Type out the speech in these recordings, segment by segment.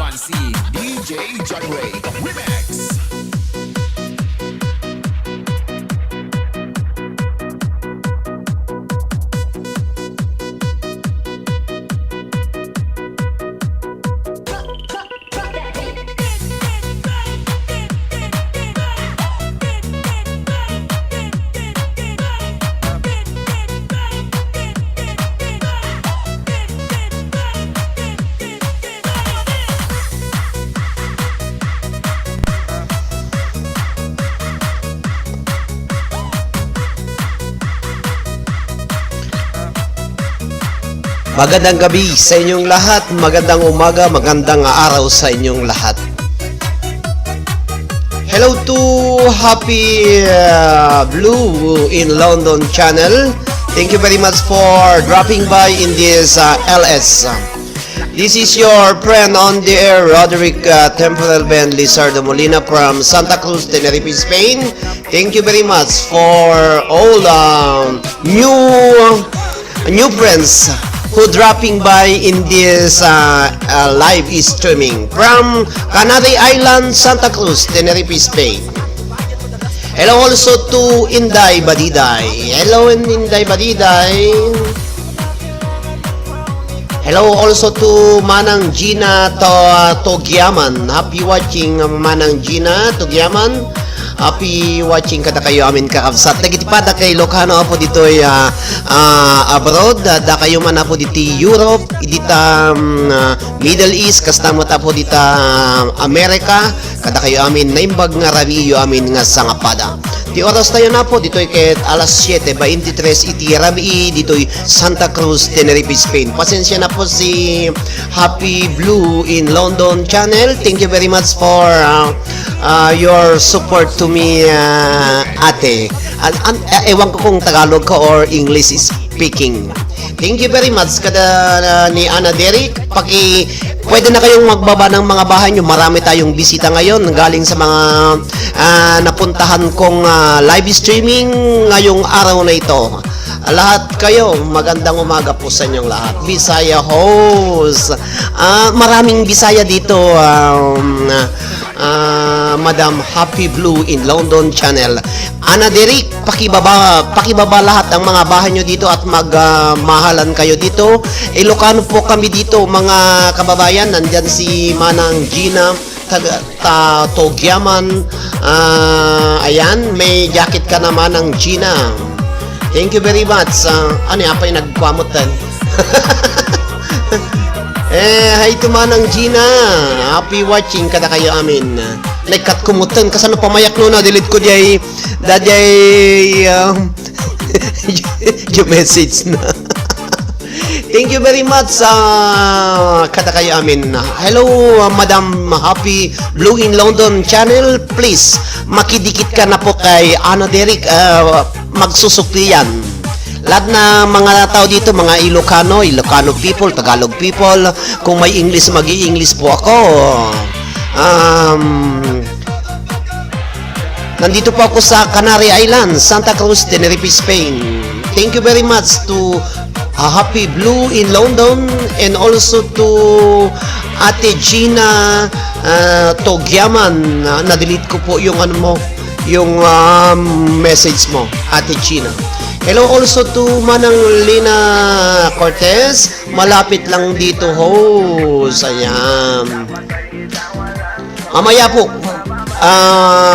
naman si DJ John Ray Remix. Magandang gabi sa inyong lahat, magandang umaga, magandang araw sa inyong lahat. Hello to Happy Blue in London channel. Thank you very much for dropping by in this LS. This is your friend on the air, Roderick Temporal Ben Lizardo Molina from Santa Cruz, Tenerife, Spain. Thank you very much for all new friends who dropping by in this live streaming from Canary Island, Santa Cruz, Tenerife, Spain. Hello also to Inday Badiday. Hello Inday Badiday. Hello also to Manang Gina Togyaman. Happy watching Manang Gina Togyaman. Happy watching kada kayo amin kakabsat. Nagitipada kay Lokano po dito ay abroad. Da kayo man po dito Europe, dita Middle East, kastamo ta po dito Amerika. Kada kayo amin naimbag nga rabiyo amin nga sangapada. Di oras tayo na po dito ay ket alas 7:23 iti rabi dito ay Santa Cruz, Tenerife, Spain. Pasensya na po si Happy Blue in London channel. Thank you very much for your support to me, ate. Ewan ko kung Tagalog ka or English speaking. Thank you very much kada ni Ana Derek. Pwede na kayong magbaba ng mga bahay nyo. Marami tayong bisita ngayon galing sa mga napuntahan kong live streaming ngayong araw na ito. Lahat kayo, magandang umaga po sa inyong lahat. Bisaya host. Maraming Bisaya dito. Madam Happy Blue in London channel. Ana Derek, pakibaba lahat ang mga bahay nyo dito at magmahalan kayo dito. Ilocano po kami dito mga kababayan. Nandyan si Manang Gina Togyaman. Ayan, may jacket ka naman ng Gina. Thank you very much. Ano yung apay nagpamutan? Hi to Manang Gina. Happy watching kada kayo amin. Nagkat kumutan kasano pamayak no na delete ko diay yung message na. Thank you very much kada kayo amin. Hello Madam Happy Blue in London channel. Please makidikit ka na po kay Ana Derek. Magsusukli yan. Lahat na mga tao dito, mga Ilocano people, Tagalog people. Kung may English, mag-i-English po ako. Nandito po ako sa Canary Island, Santa Cruz, Tenerife, Spain. Thank you very much to Happy Blue in London and also to Ate Gina Togyaman. Na-delete ko po yung yung message mo, Ate Gina. Hello also to Manang Lina Cortez. Malapit lang dito, host. Ayan. Mamaya po.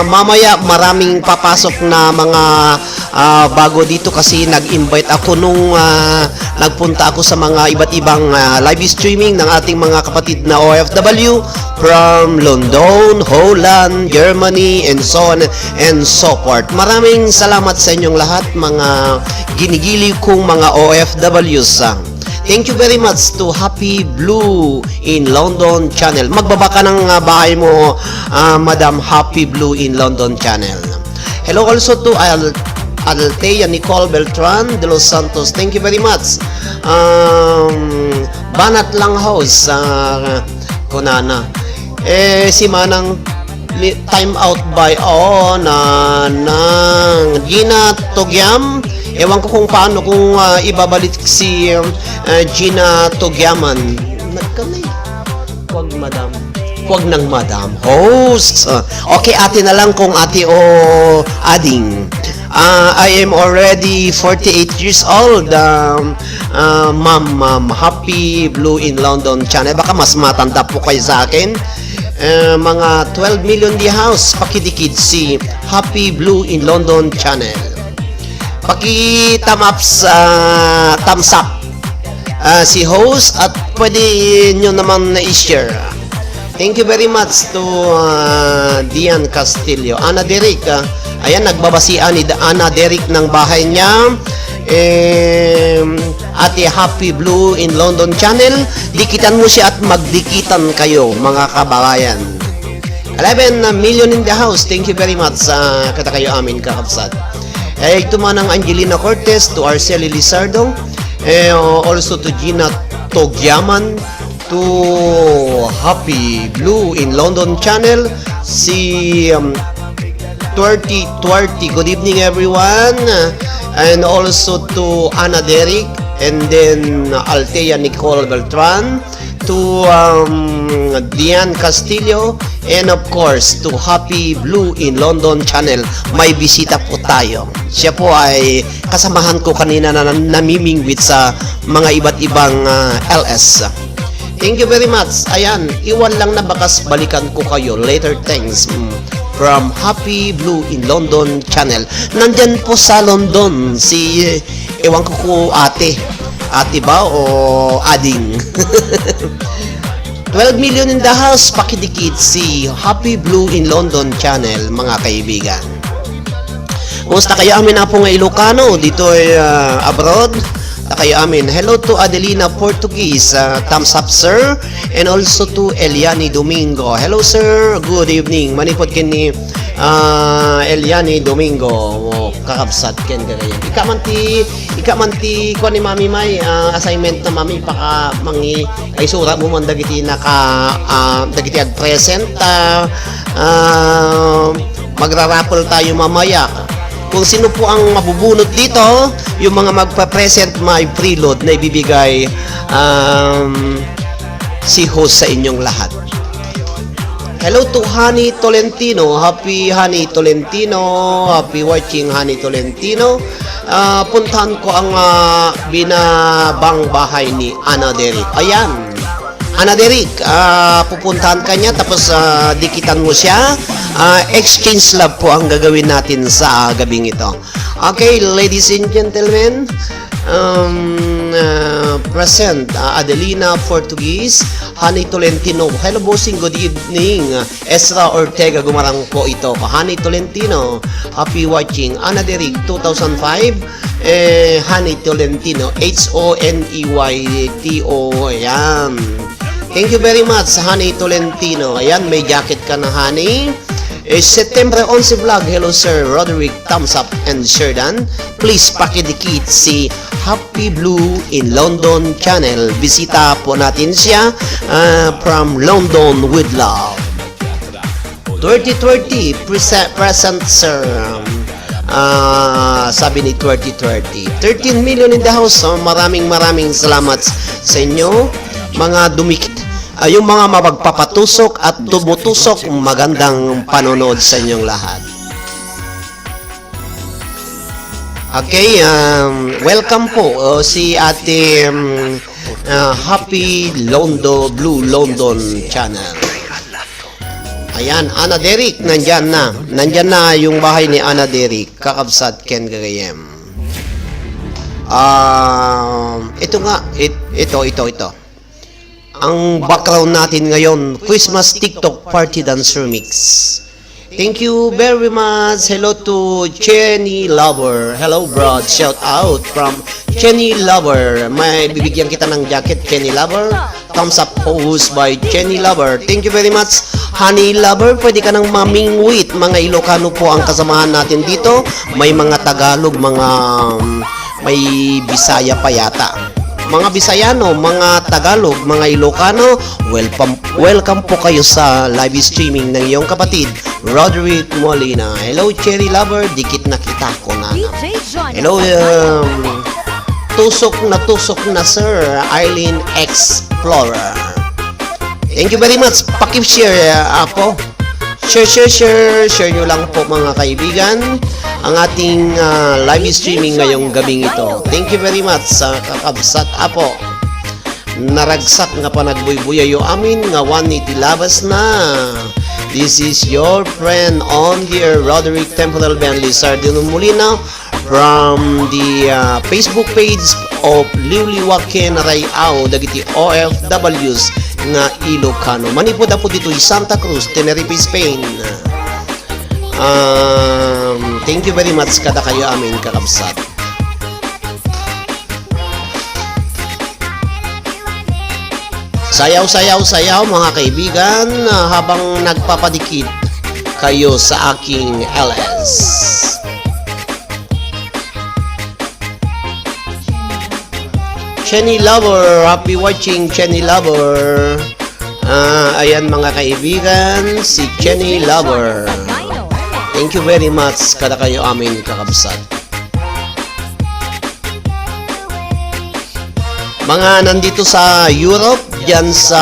Mamaya maraming papasok na mga bago dito kasi nag-invite ako nung nagpunta ako sa mga iba't ibang live streaming ng ating mga kapatid na OFW from London, Holland, Germany, and so on and so forth. Maraming salamat sa inyong lahat mga ginigili kong mga OFWs. Thank you very much to Happy Blue in London channel. Magbaba ka ng bahay mo, Madam Happy Blue in London channel. Hello also to Altea Nicole Beltran de Los Santos. Thank you very much. Banat lang house, Konana. Si Manang time out by ng Gina Togyam. Ewan ko kung paano kung ibabalik si Gina Togyaman. Nagkamay. Huwag madam. Huwag nang madam. Host. Okay, ate na lang kung ate o ading. I am already 48 years old. Ma'am, Happy Blue in London channel. Baka mas matanda po kayo sa akin. Mga 12 million di house, pakidikit si Happy Blue in London channel. Paki-thumbs up si host at pwede nyo naman na i-share. Thank you very much to Dian Castillo. Ana Derek, ayan, nagbabasian ni Ana Derek ng bahay niya. Ate Happy Blue in London channel, dikitan mo siya at magdikitan kayo mga kababayan. 11 million in the house. Thank you very much sa kata kayo amin kakabsat. Ito man ang Angelina Cortez, to Arceli Lizardo, also to Gina Togyaman, to Happy Blue in London channel, si 2020. Good evening everyone. And also to Ana Derek, and then Althea Nicole Beltran, to Dian Castillo, and of course to Happy Blue in London channel. May bisita po tayo. Siya po ay kasamahan ko kanina na namimingwit sa mga iba't ibang LS. Thank you very much. Ayan, iwan lang na bakas balikan ko kayo later. Thanks from Happy Blue in London channel. Nandyan po sa London si ewan ko ate ba o ading. 12 million in the house, pakidikit si Happy Blue in London channel, mga kaibigan. Kumusta kayo amin na po nga Ilocano dito ay abroad? Kayo amin. Hello to Adelina Portuguese, thumbs up sir, and also to Eliani Domingo. Hello sir, good evening. Manipod ken ni Eliani Domingo, kakabsat ken gagayan. Ikamanti ko ni Mami May assignment na Mami paka mangi ay sura mo man dagiti dagiti ag present magraraffle tayo mamaya. Kung sino po ang mabubunot dito, yung mga magpa-present may preload na ibibigay si host sa inyong lahat. Hello to Honey Tolentino. Happy Honey Tolentino. Happy watching Honey Tolentino. Puntahan ko ang binabang bahay ni Ana Derek. Ayan. Ana Derek, pupuntahan ka niya tapos dikitan mo siya. Exchange love po ang gagawin natin sa gabing ito. Okay, ladies and gentlemen, present Adelina Portuguese, Honey Tolentino. Hello bossing, good evening. Ezra Ortega Gumarang po ito. Honey Tolentino, happy watching. Ana Derek 2005, Honey Tolentino, Honeyto. Ayan. Thank you very much, Honey Tolentino. Ayan, may jacket ka na, Honey. September 11 vlog. Hello sir Roderick, thumbs up and share dan. Please pakidikit si Happy Blue in London channel. Bisita po natin siya from London with love. 2030 present sir. Sabi ni 2030. 13 million in the house. Maraming salamat sa inyo mga dumikit. Yung mga mapagpapatusok at tumutusok, magandang panonood sa inyong lahat. Okay, welcome po si Ate Happy Blue London channel. Ayan, Ana Derek, nandyan na. Nandyan na yung bahay ni Ana Derek, kakabsat Ken Gagayem. Ito nga, ito. Ang background natin ngayon, Christmas TikTok Party Dancer Mix. Thank you very much. Hello to Jenny Lover. Hello bro, shout out from Jenny Lover. May bibigyan kita ng jacket, Jenny Lover. Thumbs up host by Jenny Lover. Thank you very much, Honey Lover. Pwede ka nang mamingwit. Mga Ilocano po ang kasamahan natin dito. May mga Tagalog, may Bisaya pa yata. Mga Bisayano, mga Tagalog, mga Ilocano, welcome po kayo sa live streaming ng iyong kapatid, Roderick Molina. Hello, Cherry Lover, dikit na kita ko na. Hello, tusok na sir, Eileen Explorer. Thank you very much. Pakip-share po. Share nyo lang po mga kaibigan ang ating live streaming ngayong gabing ito. Thank you very much sa kakabsat apo. Naragsak nga pa nagbuybuyayo amin nga 180 labas na. This is your friend on the air, Roderick Temporal Bentley Sardino Molina from the Facebook page of Liwliwaken Rayao dagiti OFWs nga Ilocano. Manipod po dito Santa Cruz, Tenerife, Spain. Thank you very much kada kayo amin kakabsat. Sayaw mga kaibigan habang nagpapadikit kayo sa aking LS. Chenny Lover, happy watching Chenny Lover. Ayan mga kaibigan, si Chenny Lover. Thank you very much kada kayo amin kakabsat. Mga nandito sa Europe, dyan sa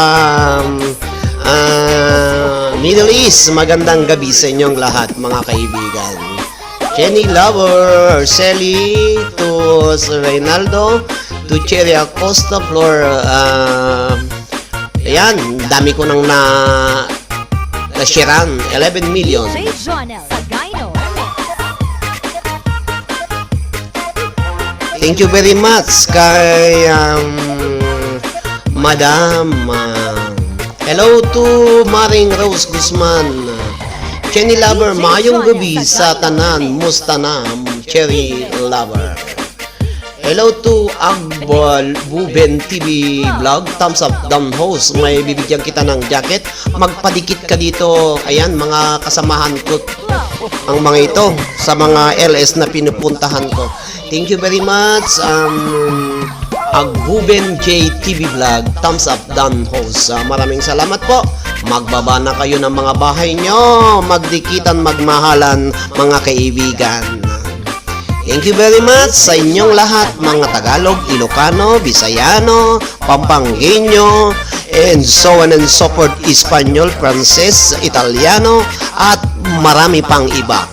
Middle East, magandang gabi sa inyong lahat mga kaibigan. Jenny Lover, Arceli, to Reynaldo, to Cherry Acosta, Flor, ayan, dami ko nang na-sharean, 11 million. Thank you very much kay Madam. Hello to Maring Rose Guzman. Jenny Lover, maayong gabi sa tanan. Musta na, Cherry Lover. Hello to Agbal Buben TV Vlog. Thumbs up, down host. May bibigyan kita ng jacket. Magpadikit ka dito. Ayan, mga kasamahan ko. Ang mga ito sa mga LS na pinupuntahan ko. Thank you very much. Agbuben J TV Vlog, thumbs up, down host. Maraming salamat po. Magbaba na kayo ng mga bahay nyo. Magdikitan, magmahalan, mga kaibigan. Thank you very much sa inyong lahat, mga Tagalog, Ilocano, Bisayano, Pampangueño, and so on and so forth, Espanyol, Frances, Italiano, at marami pang iba.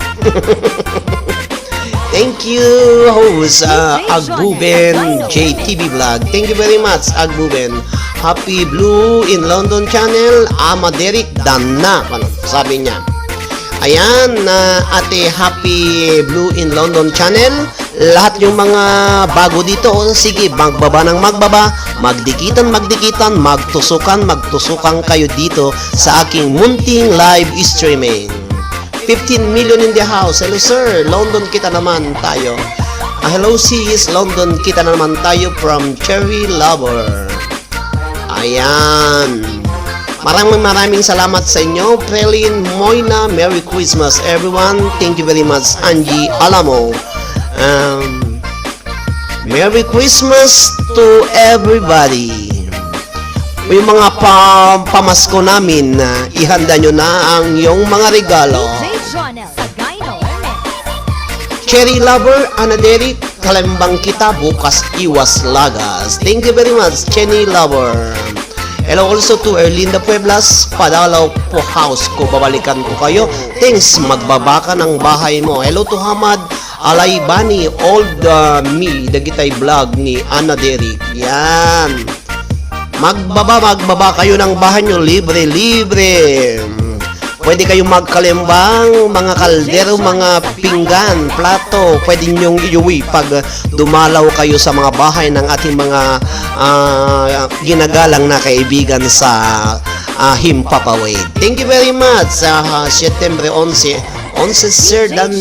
Thank you, host Agbuben JTV Vlog. Thank you very much, Agbuben. Happy Blue in London channel, Ama Derek Danna, sabi niya. Ayan, ate, Happy Blue in London channel. Lahat yung mga bago dito, sige, magbaba ng magbaba, magdikitan, magtusukan kayo dito sa aking munting live streaming. 15 million in the house. Hello sir, London kita naman tayo. Hello sis, London kita naman tayo from Cherry Lover. Ayan. Maraming salamat sa inyo. Prelin, Moina, Merry Christmas everyone. Thank you very much. Angie Alamo. Merry Christmas to everybody. Yung mga pamasko namin, ihanda nyo na ang iyong mga regalo. Cherry Lover, Ana Derek, kalembang kita bukas iwas lagas. Thank you very much, Cherry Lover. Hello also to Erlinda Pueblas, padalaw po house ko, babalikan ko kayo. Thanks, magbaba ka ng bahay mo. Hello to Hamad Alaybani, old me, dagitay vlog ni Ana Derek. Yan. Magbaba kayo ng bahay nyo, libre. Pwede kayong magkalembang, mga kaldero, mga pinggan, plato, pwede nyong iuwi pag dumalaw kayo sa mga bahay ng ating mga ginagalang na kaibigan sa Himpapaway. Thank you very much. September 11, Sir Dan.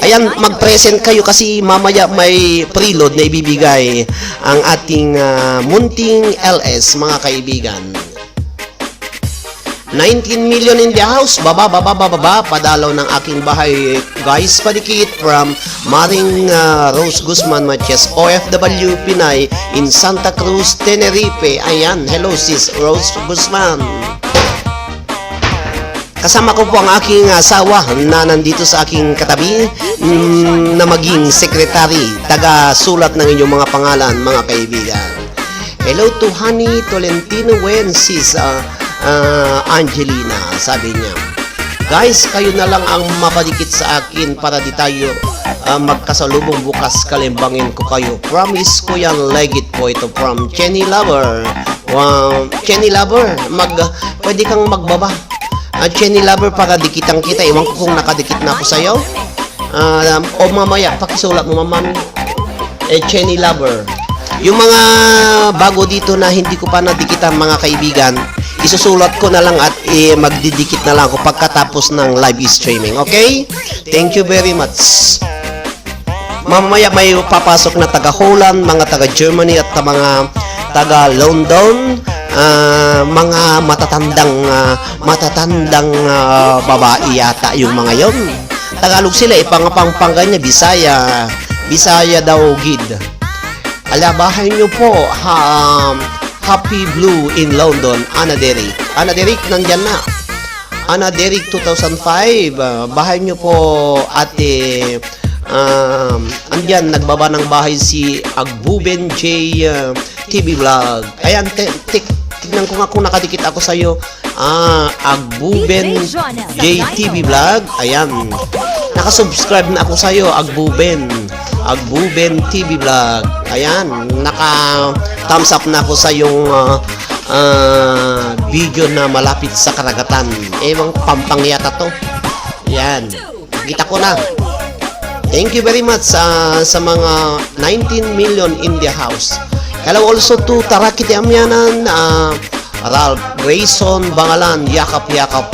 Ayan, mag-present kayo kasi mamaya may preload na ibibigay ang ating munting LS, mga kaibigan. 19 million in the house. Baba, padalaw ng aking bahay. Guys, padikit from Maring Rose Guzman Matias, OFW Pinay in Santa Cruz, Tenerife. Ayan, hello sis Rose Guzman. Kasama ko po ang aking asawa na nandito sa aking katabi na maging sekretary, taga-sulat ng inyong mga pangalan, mga kaibigan. Hello to Honey Tolentino Wensis. Angelina, sabi niya. Guys, kayo na lang ang mapadikit sa akin para di tayo magkasalubong bukas, kalimbangin ko kayo. Promise ko yan, legit po ito from Chenny Lover. Wow, Chenny Lover, pwede kang magbaba. Chenny Lover, para dikitang kita. Iwan ko kung nakadikit na ako sa'yo. O mamaya, pakisulat mo mamami. Chenny Lover. Yung mga bago dito na hindi ko pa nadikitan mga kaibigan, isusulat ko na lang at magdidikit na lang ako pagkatapos ng live streaming. Okay? Thank you very much. Mamaya may papasok na taga Holland, mga taga Germany at mga taga London, mga matatandang babae yata yung mga yon. Tagalog sila, ipangapangpanggan niya, Bisaya daw gid. Alabahan niyo po, Happy Blue in London, Ana Derek. Ana Derek, nandyan na. Ana Derek 2005. Bahay nyo po, ate. Andyan, nagbaba ng bahay si Agbuben J. TV Vlog. Ayan, tignan ko nga kung nakadikit ako sa'yo. Agbuben J. TV Vlog. Ayan. Nakasubscribe na ako sa'yo, Agbuben TV Vlog. Ayan, naka-thumbs up na ako sa yung video na malapit sa karagatan. Ewan, Pampang yata to. Ayan, kita ko na. Thank you very much sa mga 19 million in the house. Hello also to Tarakiti Amyanan, Ralph Grayson Bangalan, yakap-yakap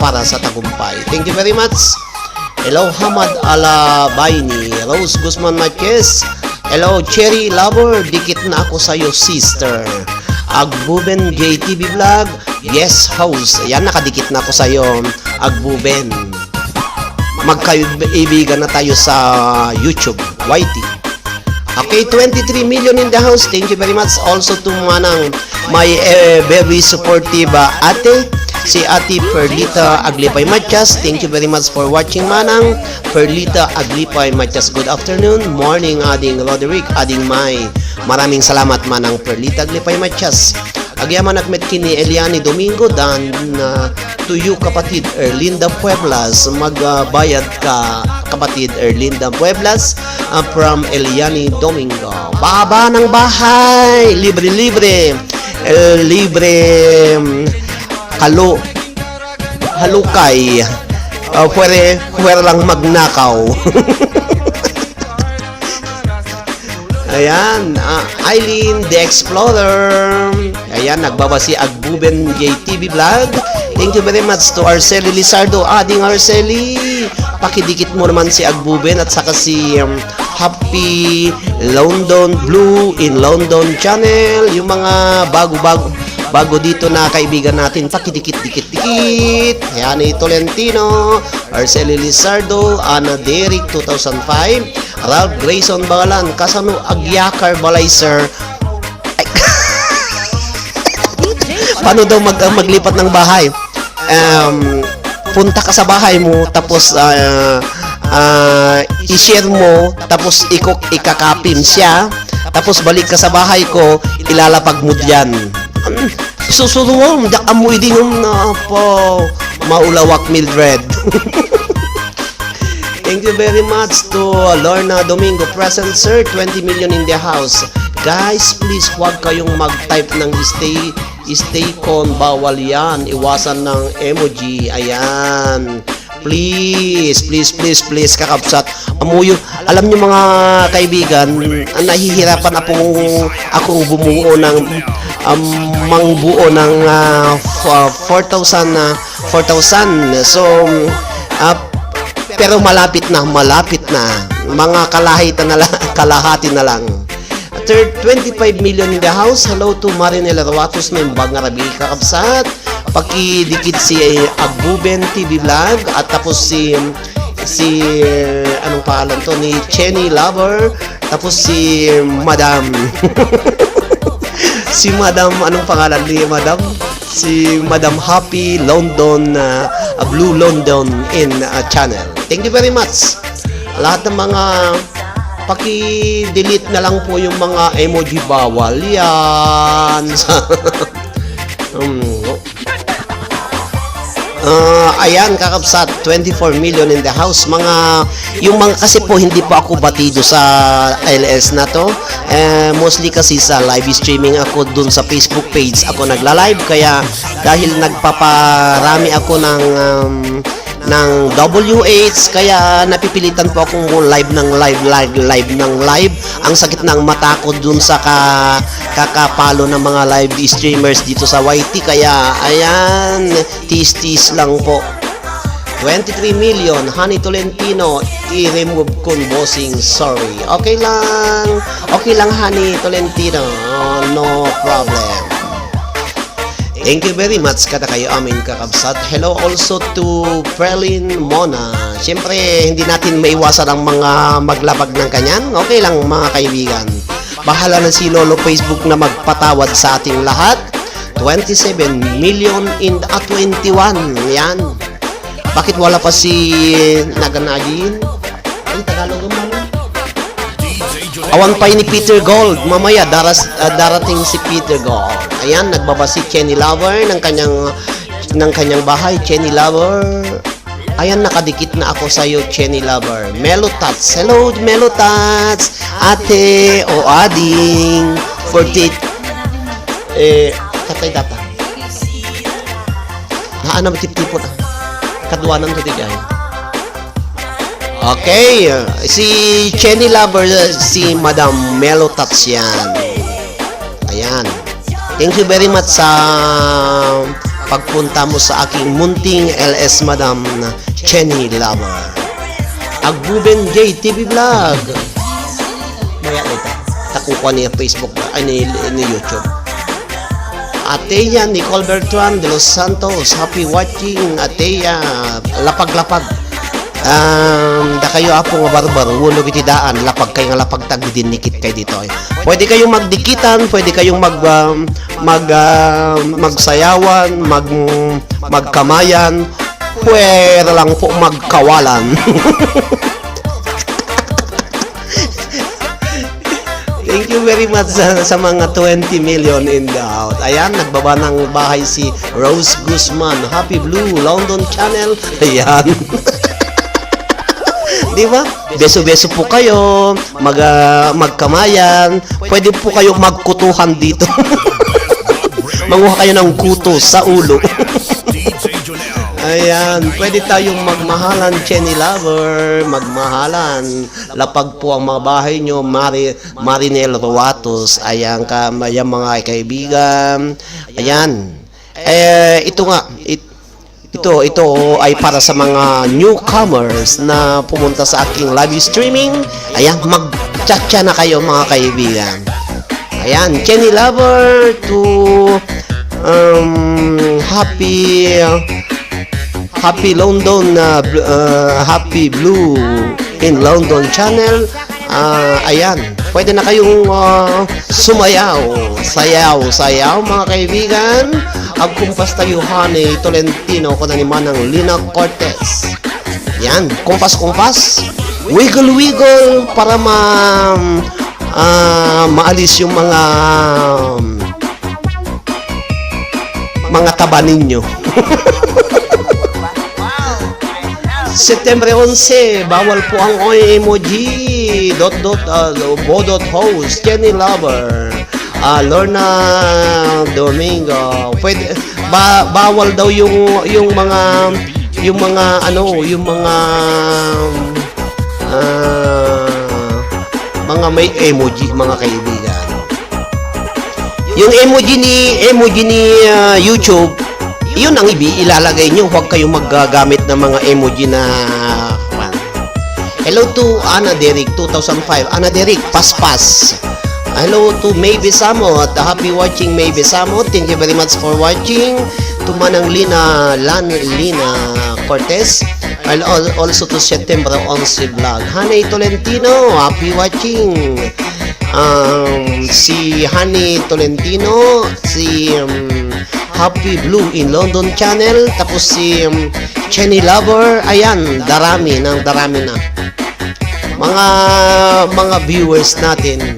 para sa tagumpay. Thank you very much. Hello, Hamad Alabayni, Rose Guzman Marquez. Hello, Cherry Lover, dikit na ako sa'yo, sister. Agbuben JTV Vlog, yes, house. Ayan, nakadikit na ako sa'yo, Agbuben. Magkaibigan na tayo sa YouTube, YT. Okay, 23 million in the house. Thank you very much. Also to manang my very supportive ate, si Ate Perlita Aglipay Matias. Thank you very much for watching, manang Perlita Aglipay Matias. Good afternoon, morning, ading Roderick, ading May. Maraming salamat, manang Perlita Aglipay Matias. Agyaman akmet kini Eliani Domingo dan to you, kapatid Erlinda Pueblas. Magbayad ka, kapatid Erlinda Pueblas, from Eliani Domingo. Baba ng bahay, libre-libre, halukay, pwede lang magnakaw. Ayan, Eileen the Explorer. Ayan, nagbaba si Agbuben JTV Vlog. Thank you very much to Arceli Lizardo. Ading Arceli, pakidikit mo naman si Agbuben at saka si Happy London Blue in London channel. Yung mga bago dito na kaibigan natin, pakidikit-dikit. Ayan, Tolentino, Arceli Lizardo, Ana Derek 2005, Ralph Grayson Bangalan, Kasano Agyakar Balay, sir. Paano daw maglipat ng bahay? Punta ka sa bahay mo, tapos i-share mo, tapos ikakapin siya, tapos balik ka sa bahay ko, ilalapag mo diyan. Susuruwang, dak amoy din yung po maulawak Mildred. Thank you very much to Lorna Domingo, present sir, 20 million in the house. Guys, please huwag kayong mag-type ng stay con, bawal yan, iwasan ng emoji. Ayan, please kakapsat. Amuyo, alam nyo mga kaibigan, nahihirapan akong bumuo ng mangbuo ng 4,000. So pero malapit na, mga kalahati na lang. 25 million in the house. Hello to Marinela Rawatos na yung Bangarabi kakapsat. Pakidikit si Agbuben TV Vlog at tapos si anong pangalan to, ni Chenny Lover, tapos si Madam si Madam, anong pangalan ni Madam? Si Madam Happy London, Blue London in channel. Thank you very much. Lahat ng mga paki-delete na lang po yung mga emoji, bawal yan. Ayan, kakabsat, 24 million in the house. Yung mga kasi po, hindi po ako batido sa LS na to. Mostly kasi sa live streaming ako dun sa Facebook page. Ako nagla-live, kaya dahil nagpaparami ako ng WH, kaya napipilitan po akong live ng live. Ang sakit ng mata ko dun sa kakapalo ng mga live streamers dito sa YT, kaya ayan, tis lang po. 23 million, Honey Tolentino, i-remove kung bossing, sorry. Okay lang Honey Tolentino, no problem. Thank you very much kada kayo aming kakabsat. Hello also to Prelin Mona. Siyempre, hindi natin maiwasan ang mga maglabag ng kanyan. Okay lang mga kaibigan. Bahala na si Lolo Facebook na magpatawad sa ating lahat. 27 million in 21. Yan. Bakit wala pa si Naganagin? Ay, Tagalog naman. Awan pa ni Peter Gold. Mamaya darating si Peter Gold. Ayan, nagbaba si Chenny Lover ng kanyang bahay. Chenny Lover. Ayan, nakadikit na ako sa iyo, Chenny Lover. Melo Tats. Hello, Melo Tats. Ate o ading 48 katay data. Haan na matiptipot. Kadwanan to digay. Okay, si Chenny Lover, si Madam Melo Tats yan. Ayan. Thank you very much sa pagpunta mo sa aking munting LS, Madam Chenny Lover. Agbuben J TV Vlog. Maya ito. Takuha niya Facebook ni YouTube. Ateya Nicole Bertran de Los Santos, happy watching. Ateya, lapag-lapag. Da kayo apo nga barbar, wulo kitidaan, lapag kayo nga lapag tag dinikit kay dito. Pwede kayong magdikitan, pwede kayong magsayawan, magkamayan, pwede lang po magkawalan. Thank you very much sa mga 20 million in the house. Ayan, nagbaba ng bahay si Rose Guzman. Happy Blue, London Channel. Ayan. Di ba? Beso-beso po kayo, magkamayan. Pwede po kayo magkutuhan dito. Manguha kayo ng kuto sa ulo. Ayan, pwede tayong magmahalan, Chenny Lover, magmahalan. Lapag po ang mga bahay nyo, Marinel Ruatos. Ayan, mga kaibigan. Ayan. Ito nga, ito ay para sa mga newcomers na pumunta sa aking live streaming. Ayan, mag-chat-chat na kayo mga kaibigan. Ayan, Chenny Lover to Happy London, Happy Blue in London Channel. Ayan, pwede na kayong sumayaw, sayaw mga kaibigan. Agkumpas tayo, Honey Tolentino, kuna ni Manang Lina Cortez. Yan, kumpas, wiggle para maalis yung mga taba ninyo. September 11, bawal po ang emoji. Bodot host, Chenny Lover. Lorna Domingo. Pwede bawal daw yung mga may emoji, mga kaibigan. Yung emoji ni YouTube, yun ang ilalagay nyo. Huwag kayong maggagamit ng mga emoji na hello to Ana Derek 2005. Ana Derek, paspas. Hello to May Besamo. Happy watching, May Besamo. Thank you very much for watching. To Manang Lina Cortez. And also to September 11 vlog. Honey Tolentino, happy watching. Si Honey Tolentino, si Happy Blue in London Channel, tapos si Chenny Lover. Ayan, darami na mga viewers natin.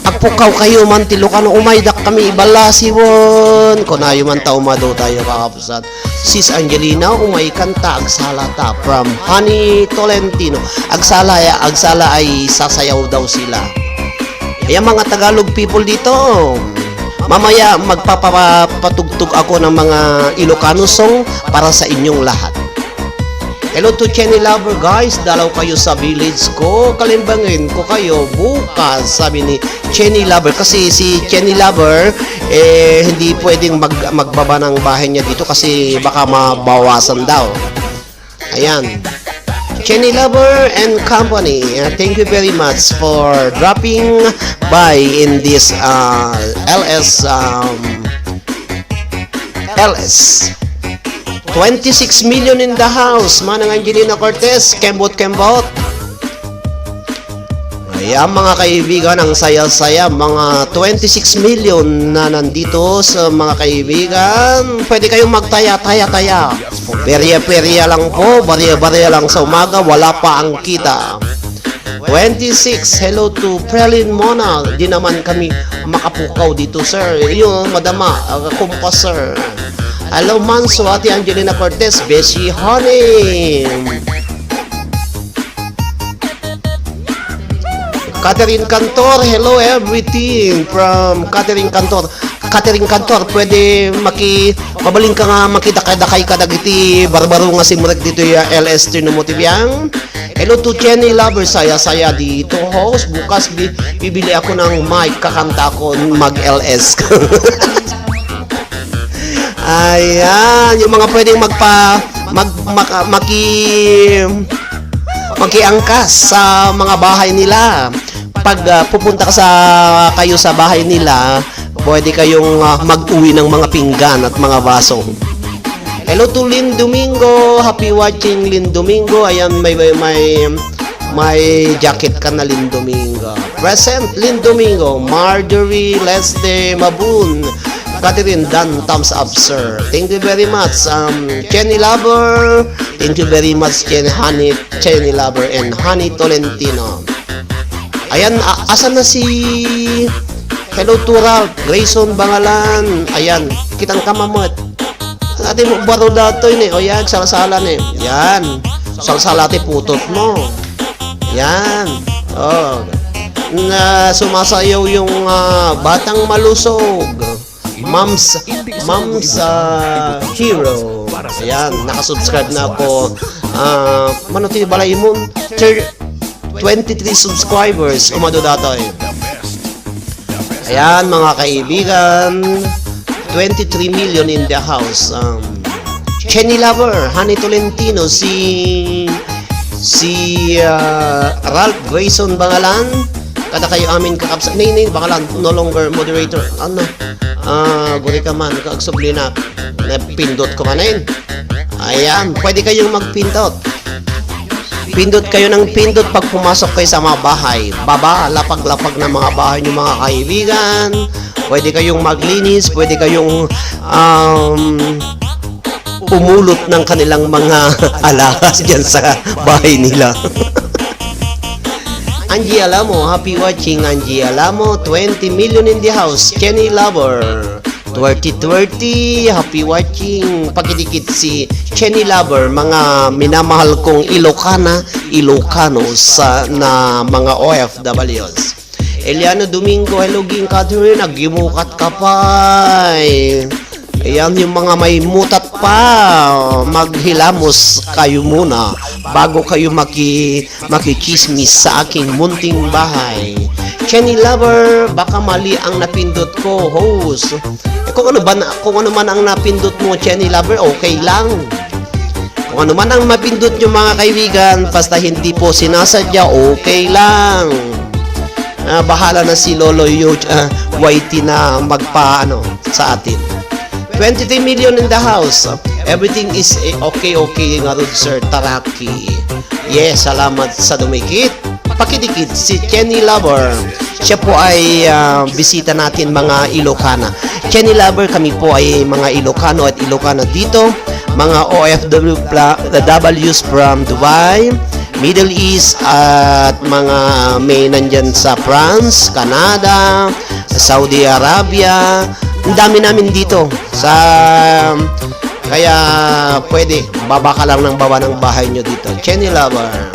Agpukaw kayo man tilukan umaydak kami ibalasiwon kunayo man tao mado tayo kakapsat. Sis Angelina, umay kanta agsala ta from Honey Tolentino. Agsala ay sasayaw daw sila. Ayan mga Tagalog people dito. Mamaya magpapatugtog ako ng mga Ilocano song para sa inyong lahat. Hello to Chenny Lover guys, dalaw kayo sa village ko, kalimbangin ko kayo bukas, sabi ni Chenny Lover. Kasi si Chenny Lover hindi pwedeng magbaba ng bahay niya dito kasi baka mabawasan daw. Ayan, Chenny Lover and Company, thank you very much for dropping by in this LS 26 million in the house. Manang Angelina Cortez, kembot. Ayan mga kaibigan, ang saya-saya. Mga 26 million na nandito sa mga kaibigan. Pwede kayong magtaya-taya. Perya-perya lang po, barya-barya lang sa umaga, wala pa ang kita. 26, hello to Prelin Mona. Di naman kami makapukaw dito sir. Yung madama, kumpas sir. Hello Manso, Ate Angelina Cortez, Beshi Honey. Catherine Cantor, hello everything from Catherine Cantor. Catherine Cantor, pwede mabaling ka nga makita-kadakay kadagiti barbaro nga simurek dito yung LS Trinomotibyang. Hello to Chenny Lover, saya-saya dito host. Bukas bibili ako ng mic, kakanta ko mag-LS. Ayan, yung mga pwedeng makiangkas sa mga bahay nila. Pag pupunta ka kayo sa bahay nila, pwede kayong mag-uwi ng mga pinggan at mga baso. Hello to Lynn Domingo, happy watching Lynn Domingo. Ayan, may jacket ka na Lynn Domingo. Present Lynn Domingo, Marjorie Leste Mabun, Catherine Dan, thumbs up sir. Thank you very much. Chenny Lover, thank you very much Chenny Lover and Honey Tolentino. Ayan, asan na si hello to Ralph Grayson Bangalan. Ayan, kitang kamamot. Ate mo baro dato yun o yan, salasalan yan, salasalate putot mo. Yan, na sumasayaw yung batang malusog. Mom's Hero. Ayan, nakasubscribe na ako. Manuti balay mo 23 subscribers umado dato Ayan mga kaibigan, 23 million in the house. Chenny Lover, Honey Tolentino, si Ralph Grayson Bangalan, kada kayo amin kakapsa nay Bangalan, no longer moderator. Guri ka man, kaagsubli na pindot ko manin. Ayan, pwede kayong magpindot. Pindot kayo ng pindot pag pumasok kayo sa mga bahay. Lapag-lapag na mga bahay nyo mga kaibigan. Pwede kayong maglinis, pwede kayong pumulot ng kanilang mga alahas dyan sa bahay nila. Angie Alamo, happy watching Angie Alamo, 20 million in the house. Chenny Lover, 2020, happy watching. Pagkidikit si Chenny Lover, mga minamahal kong Ilocano na mga OFWs. Eliano Domingo, hello Ging Catherine, nagimukat ka pa. Ayan yung mga may mutat pa, maghilamos kayo muna bago kayo makichismis sa aking munting bahay. Chenny Lover, baka mali ang napindot ko, host. Kung ano man ang napindot mo, Chenny Lover, okay lang. Kung ano man ang mapindot nyo mga kaibigan, basta hindi po sinasadya, okay lang. Bahala na si Lolo Whitey na magpaano sa atin. 23 million in the house. Everything is okay nga rin, Sir Taraki. Yes, salamat sa dumikit. Pakidikit si Chenny Lover. Siya po ay bisita natin mga Ilocana. Chenny Lover, kami po ay mga Ilocano at Ilocana dito. Mga OFWs from Dubai, Middle East at mga may nandyan sa France, Canada, Saudi Arabia. Ang dami namin dito sa Kaya pwede, baba ka lang ng baba ng bahay nyo dito. Chenny Lover.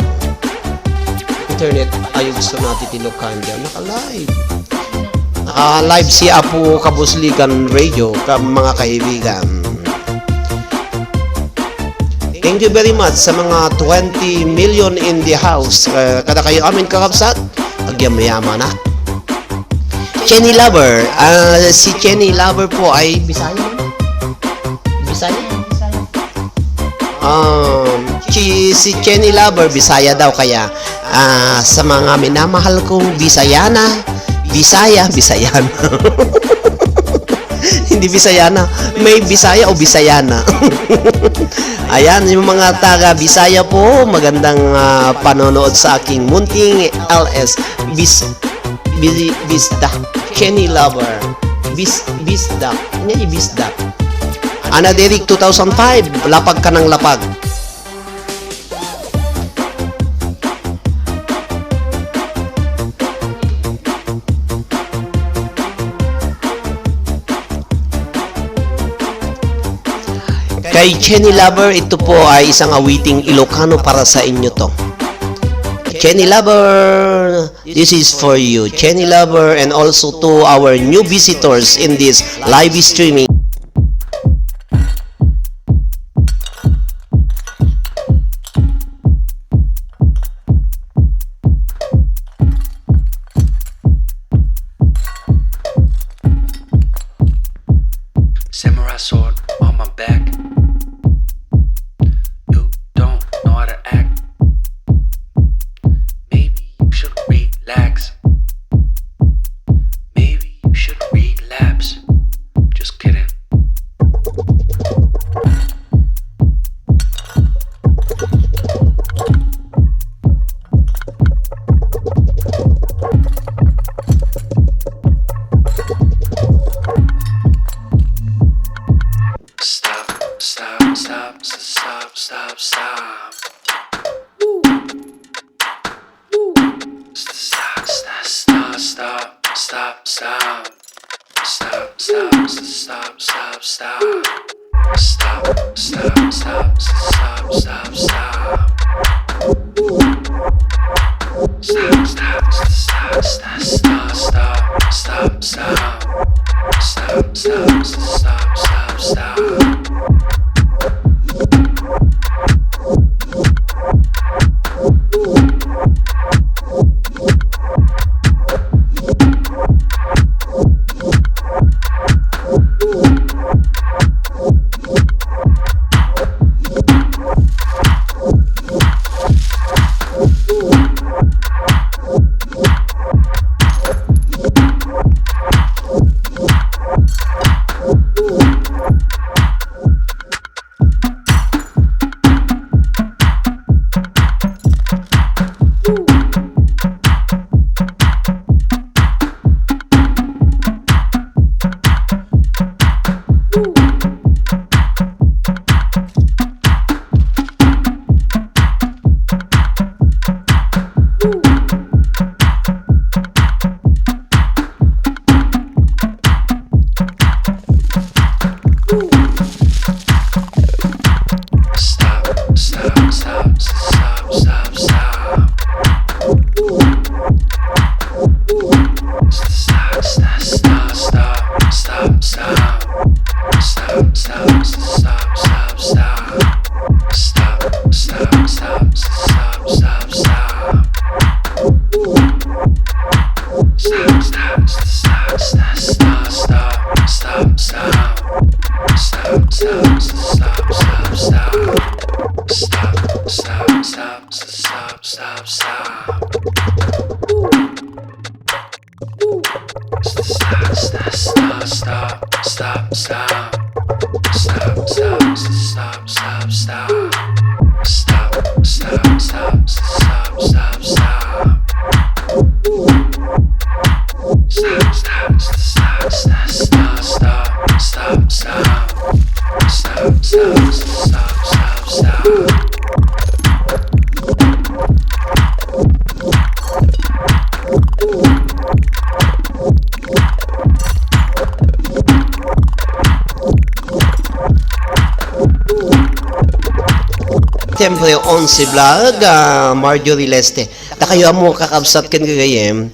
Internet, ayun gusto natin tinukan dyan. Naka-live. Naka-live si Apo Kabusligan Radio, mga kaibigan. Thank you very much sa mga 20 million in the house. Kada kayo amin kakabsat, agyam-yaman na. Chenny Lover. Si Chenny Lover po ay Bisaya. Bisaya? Si Chenny Lover, Bisaya daw. Kaya sa mga minamahal kong Bisayana, Bisayana. Hindi Bisayana. May Bisaya o Bisayana. Ayan, yung mga taga Bisaya po, magandang panonood sa aking munting LS. Bisda. Chenny Lover. Bisda. Ano yung Bisda? Ana Derek 2005, lapag ka ng lapag. Kay Chenny Lover, ito po ay isang awiting Ilocano para sa inyo to. Chenny Lover, this is for you. Chenny Lover, and also to our new visitors in this live streaming. Samurai sword on my back. You don't know how to act. Maybe you should relax. Maybe you should relapse. Just kidding. Stop. Siyempre, 11 vlog, Marjorie Leste. Da kayo mo kakabsat kan kagayem.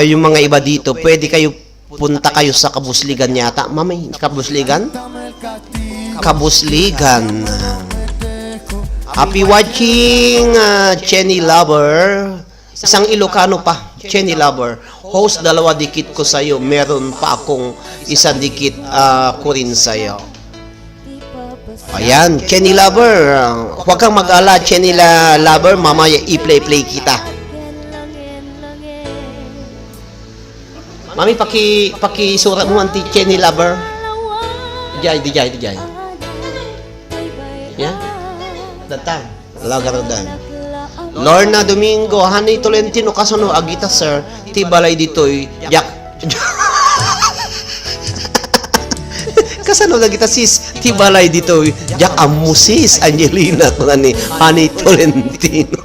Yung mga iba dito, pwede kayo punta kayo sa Kabusligan yata. Mamay, Kabusligan? Kabusligan. Happy watching, Chenny Lover. Isang Ilocano pa, Chenny Lover. Host, 2 dikit ko sa'yo. Meron pa akong 1 dikit ko rin sa'yo. Ayan, Chenny Lover. Huwag kang mag-ala, Chenny Lover. Mamaya i-play kita. Mami, paki-surat mo, Auntie Chenny Lover. Dijay. Yeah? Data. Lagar dan. Lorna Domingo, Hanay Tolentino, kasano agita sir, tibalay ditoy, jak. Kasano agita sis, tibalay ditoy, jak amusis, Angelina, ni Hanay Tolentino.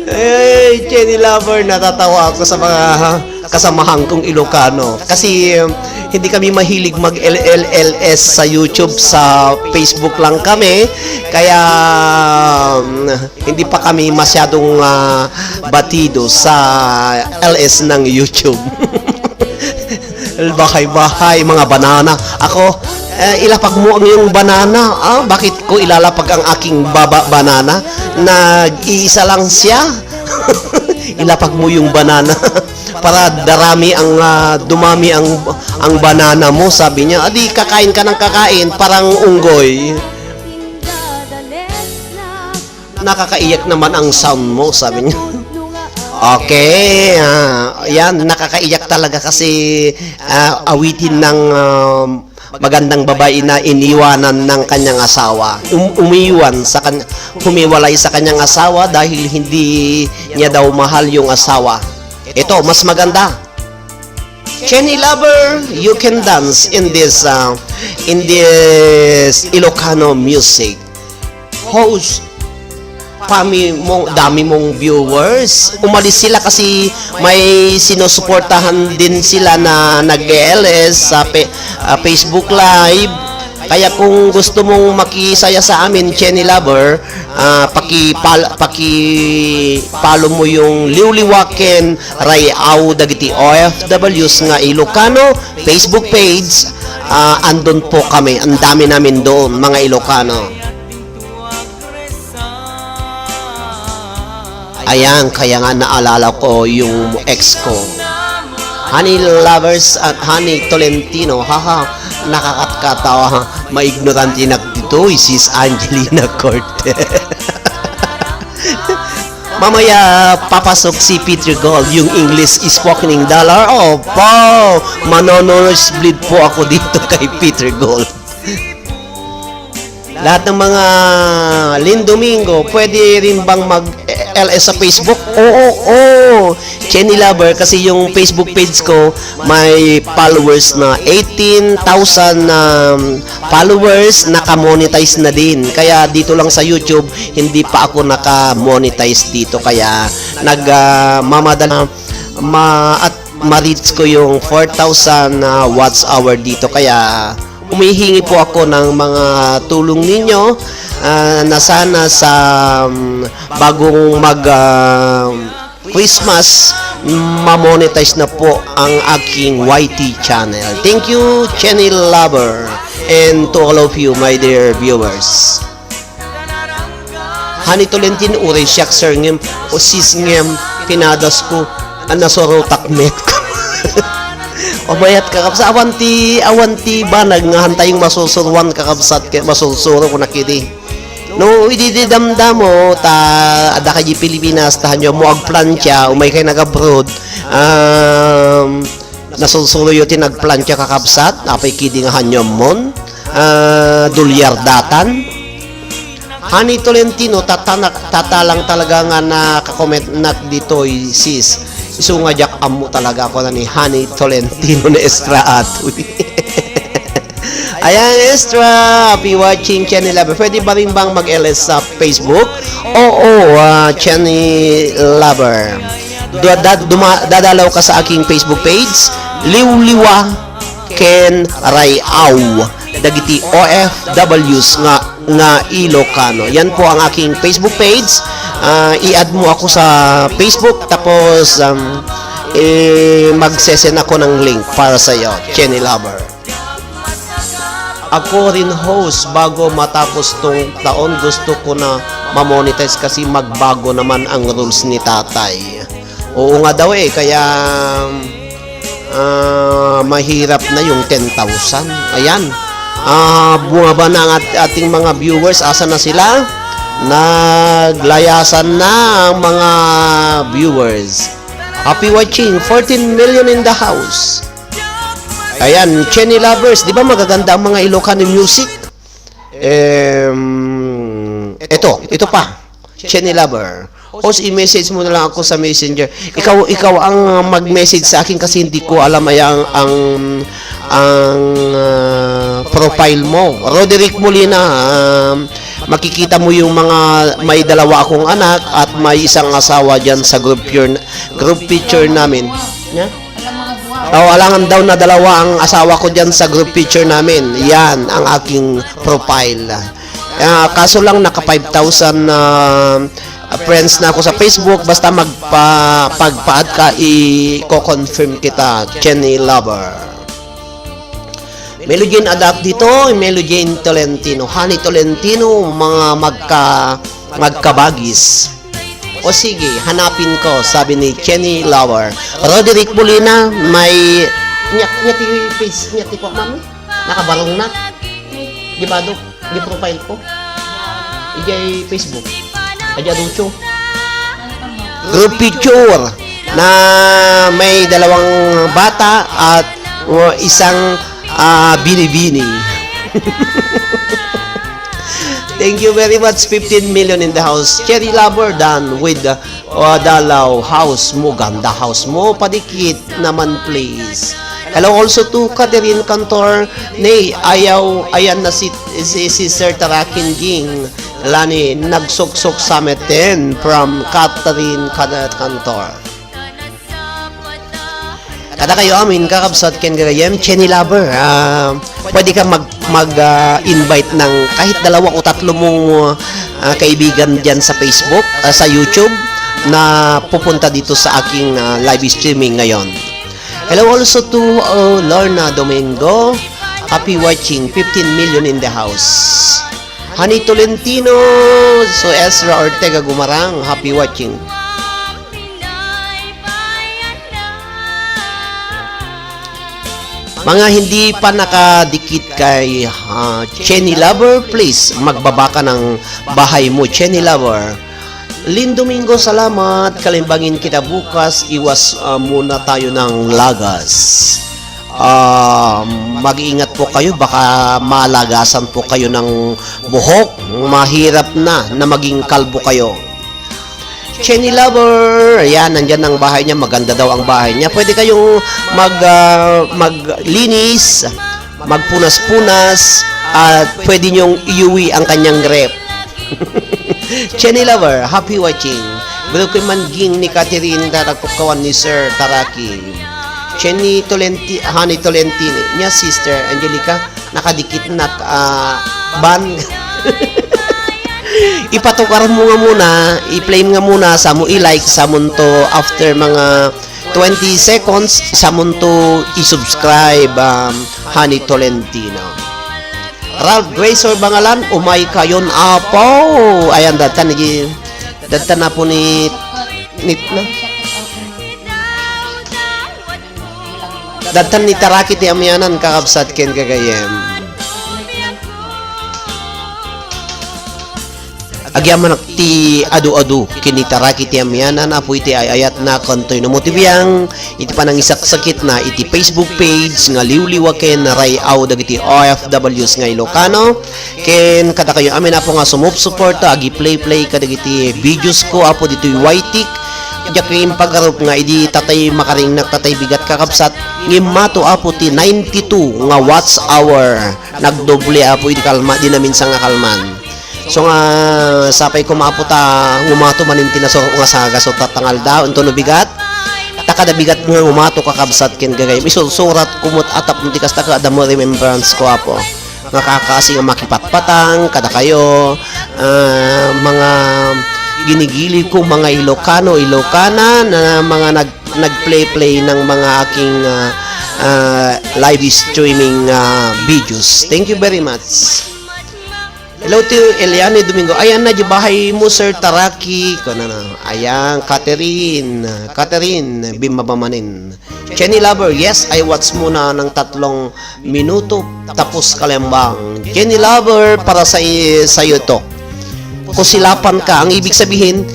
Hey, Chenny Lover, natatawa ako sa mga kasamahan kong Ilocano. Kasi hindi kami mahilig mag-LLS sa YouTube, sa Facebook lang kami. Kaya hindi pa kami masyadong batido sa LS ng YouTube. Bahay-bahay, mga banana. Ako, ilapag mo ang iyong banana. Bakit ko ilalapag ang aking banana? Nag-iisa lang siya. Ilapag mo yung banana. Para dumami ang banana mo, sabi niya. Adi, kakain ka ng kakain, parang unggoy. Nakakaiyak naman ang sound mo, sabi niya. Okay, yan, nakakaiyak talaga kasi awitin ng magandang babae na iniwanan ng kanyang asawa. Humiwalay sa kanyang asawa dahil hindi niya daw mahal yung asawa. Ito, mas maganda. Chenny Lover, you can dance in this Ilocano music. Host, dami mong viewers. Umalis sila kasi may sinusuportahan din sila na nag-LS sa Facebook Live. Kaya kung gusto mong makisaya sa amin, Chenny Lover, paki-follow mo yung Liwliwaken Rayaw Dagiti OFWs nga Ilocano Facebook page. Andun po kami. Ang dami namin doon, mga Ilocano. Ayan, kaya nga naalala ko yung ex ko. Honey Lovers at Honey Tolentino, haha, nakakatawa, maignorante na dito, sis Angelina Cortez. Mamaya, papasok si Peter Gold, yung English spoken dollar. Oh, po, manonosebleed po ako dito kay Peter Gold. Lahat ng mga Lindomingo, pwede rin bang mag-LS sa Facebook? Oo. Chenny Lover, kasi yung Facebook page ko, may followers na 18,000 followers, naka-monetize na din. Kaya dito lang sa YouTube, hindi pa ako naka-monetize dito. Kaya nagmamadala at ma-reach ko yung 4,000 watts hour dito. Kaya humihingi po ako ng mga tulong ninyo na sana sa bagong Christmas ma-monetize na po ang aking YT channel. Thank you, Chenny Lover, and to all of you, my dear viewers. Hani Tolentino, uri siyak sir ngem, o sis ngem, pinadas ko, anasoro takmet ko. O bayat kakabsa, awanti ba, naghantayong masusurwan kakabsat, masusuro ko nakidi. No, idididamda mo, ada kayo Pilipinas, tahan nyo mo agplantya, umay kayo nag-abroad, nasusuro yun tinagplantya kakabsat, apay kidingahan nyo mon, dulyardatan. Honey Tolentino, tatalang talaga nga nakakomment na dito, sis. Isungadyak amo talaga ako na ni Honey Tolentino na Estra Atoy. Ayan, Estra, happy watching Chenny Lover. Pwede ba rin bang mag-LS sa Facebook? Oo, Chenny Lover. Dadalaw ka sa aking Facebook page, Liwliwaken Rayaw Dagiti OFWs nga nga Ilocano. Yan po ang aking Facebook page. I-add mo ako sa Facebook, tapos magsesend ako ng link para sa iyo, Chenny Lover. Ako rin host, bago matapos tong taon gusto ko na ma-monetize kasi magbago naman ang rules ni tatay. Oo nga daw kaya mahirap na yung 10,000. Ayan, bumaba na ang ating mga viewers. Asa na sila? Naglayasan na ang mga viewers. Happy watching, 14 million in the house. Ayan, Chenny Lovers, di ba magaganda ang mga Ilocano music? Ito pa, Chenny Lover. Host, i-message mo na lang ako sa Messenger. Ikaw ang mag-message sa akin kasi hindi ko alam ang profile mo. Roderick Molina, makikita mo yung mga may dalawa akong anak at may isang asawa dyan sa group picture namin. Yeah? Alangan daw na dalawa ang asawa ko dyan sa group picture namin. Yan ang aking profile. Kaso lang naka 5,000 friends na ako sa Facebook. Basta pagpa-add ka, i-confirm kita, Chenny Lover. Melogene Adapt dito, Melogene Tolentino, Honey Tolentino, mga magkabagis. O sige, hanapin ko, sabi ni Chenny Lover. Roderick Molina, may nyati ko, mami. Nakabarong na. Di ba, Dok? Di profile ko. Ijay Facebook. Aja Ducho. Group picture na may dalawang bata at isang bini-bini. Thank you very much. 15 million in the house. Cherry Lover done with Dalaw house mo. Ganda house mo. Padikit naman please. Hello also to Catherine Cantor. Nay, ayan na si Sir Tarakin Ging. Lani, nagsuksok sa metin from Catherine Cantor. Kada kayo amin, kakabsat ken gagayem, Chenny Lover. Pwede ka mag-invite ng kahit 2 o 3 mong kaibigan dyan sa Facebook, sa YouTube, na pupunta dito sa aking live streaming ngayon. Hello also to Lorna Domingo. Happy watching, 15 million in the house. Honey Tolentino, so Ezra Ortega Gumarang, happy watching. Mga hindi pa nakadikit kay Chenny Lover, please magbaba ka ng bahay mo, Chenny Lover. Lynn Domingo, salamat. Kalimbangin kita bukas. Iwas muna tayo ng lagas. Mag-iingat po kayo, baka malagasan po kayo ng buhok. Mahirap na maging kalbo kayo. Chenny Lover, ayan, nandyan ang bahay niya, maganda daw ang bahay niya. Pwede kayong maglinis, magpunas-punas, at pwede niyong iuwi ang kanyang grep. Chenny Lover, happy watching. Broken man ging ni Catherine Tarakukawan ni Sir Taraki. Chenny Tolentino, Honey Tolentino, niya sister Angelica, nakadikit na ban. Ipatukar mo nga muna, i-play nga muna, sa mo i-like, sa mo to after mga 20 seconds, sa mo to i-subscribe, Honey Tolentino. Ralph Gracer Bangalan, umay kayon apo. Ayan, data na po ni na. Datan ni Tarakit ni Amyanan, kakabsat ken kagayem. Agyaman ti adu-adu kinitaraki ti amyanan apo iti ayat na kantoy no motibyang iti panang isaksakit na iti Facebook page nga liwliwa ken rayaw dagiti OFWs nga Ilocano ken kada kayo amin apo nga sumupsuporta agi play kadagiti videos ko apo ditoy Whitik jakim pagarup nga idi tatay makaring nagtatay bigat kakabsat ngimato apo ti 92 nga watch hour nagdoble apo iti kalma di namin sang nga kalman. So nga sapay ko maputa ngumato manin tinaso nga saga so tatangal daw unto no bigat takada bigat nga ngumato kakabsat ken gagay isusurat kumot atap ti kasta ka adamo remembrance ko apo makakasi nga makipatpatang kada kayo mga ginigilid kong mga Ilocana na mga nagplay ng mga aking live streaming videos. Thank you very much. Hello to Eliane Domingo. Ayan na, di bahay mo, Sir Taraki. Ayan, Catherine, Bimabamanin. Jenny Lover, yes, I watch muna ng 3 minuto. Tapos kalembang. Jenny Lover, para sa iyo to. Kusilapan ka. Ang ibig sabihin,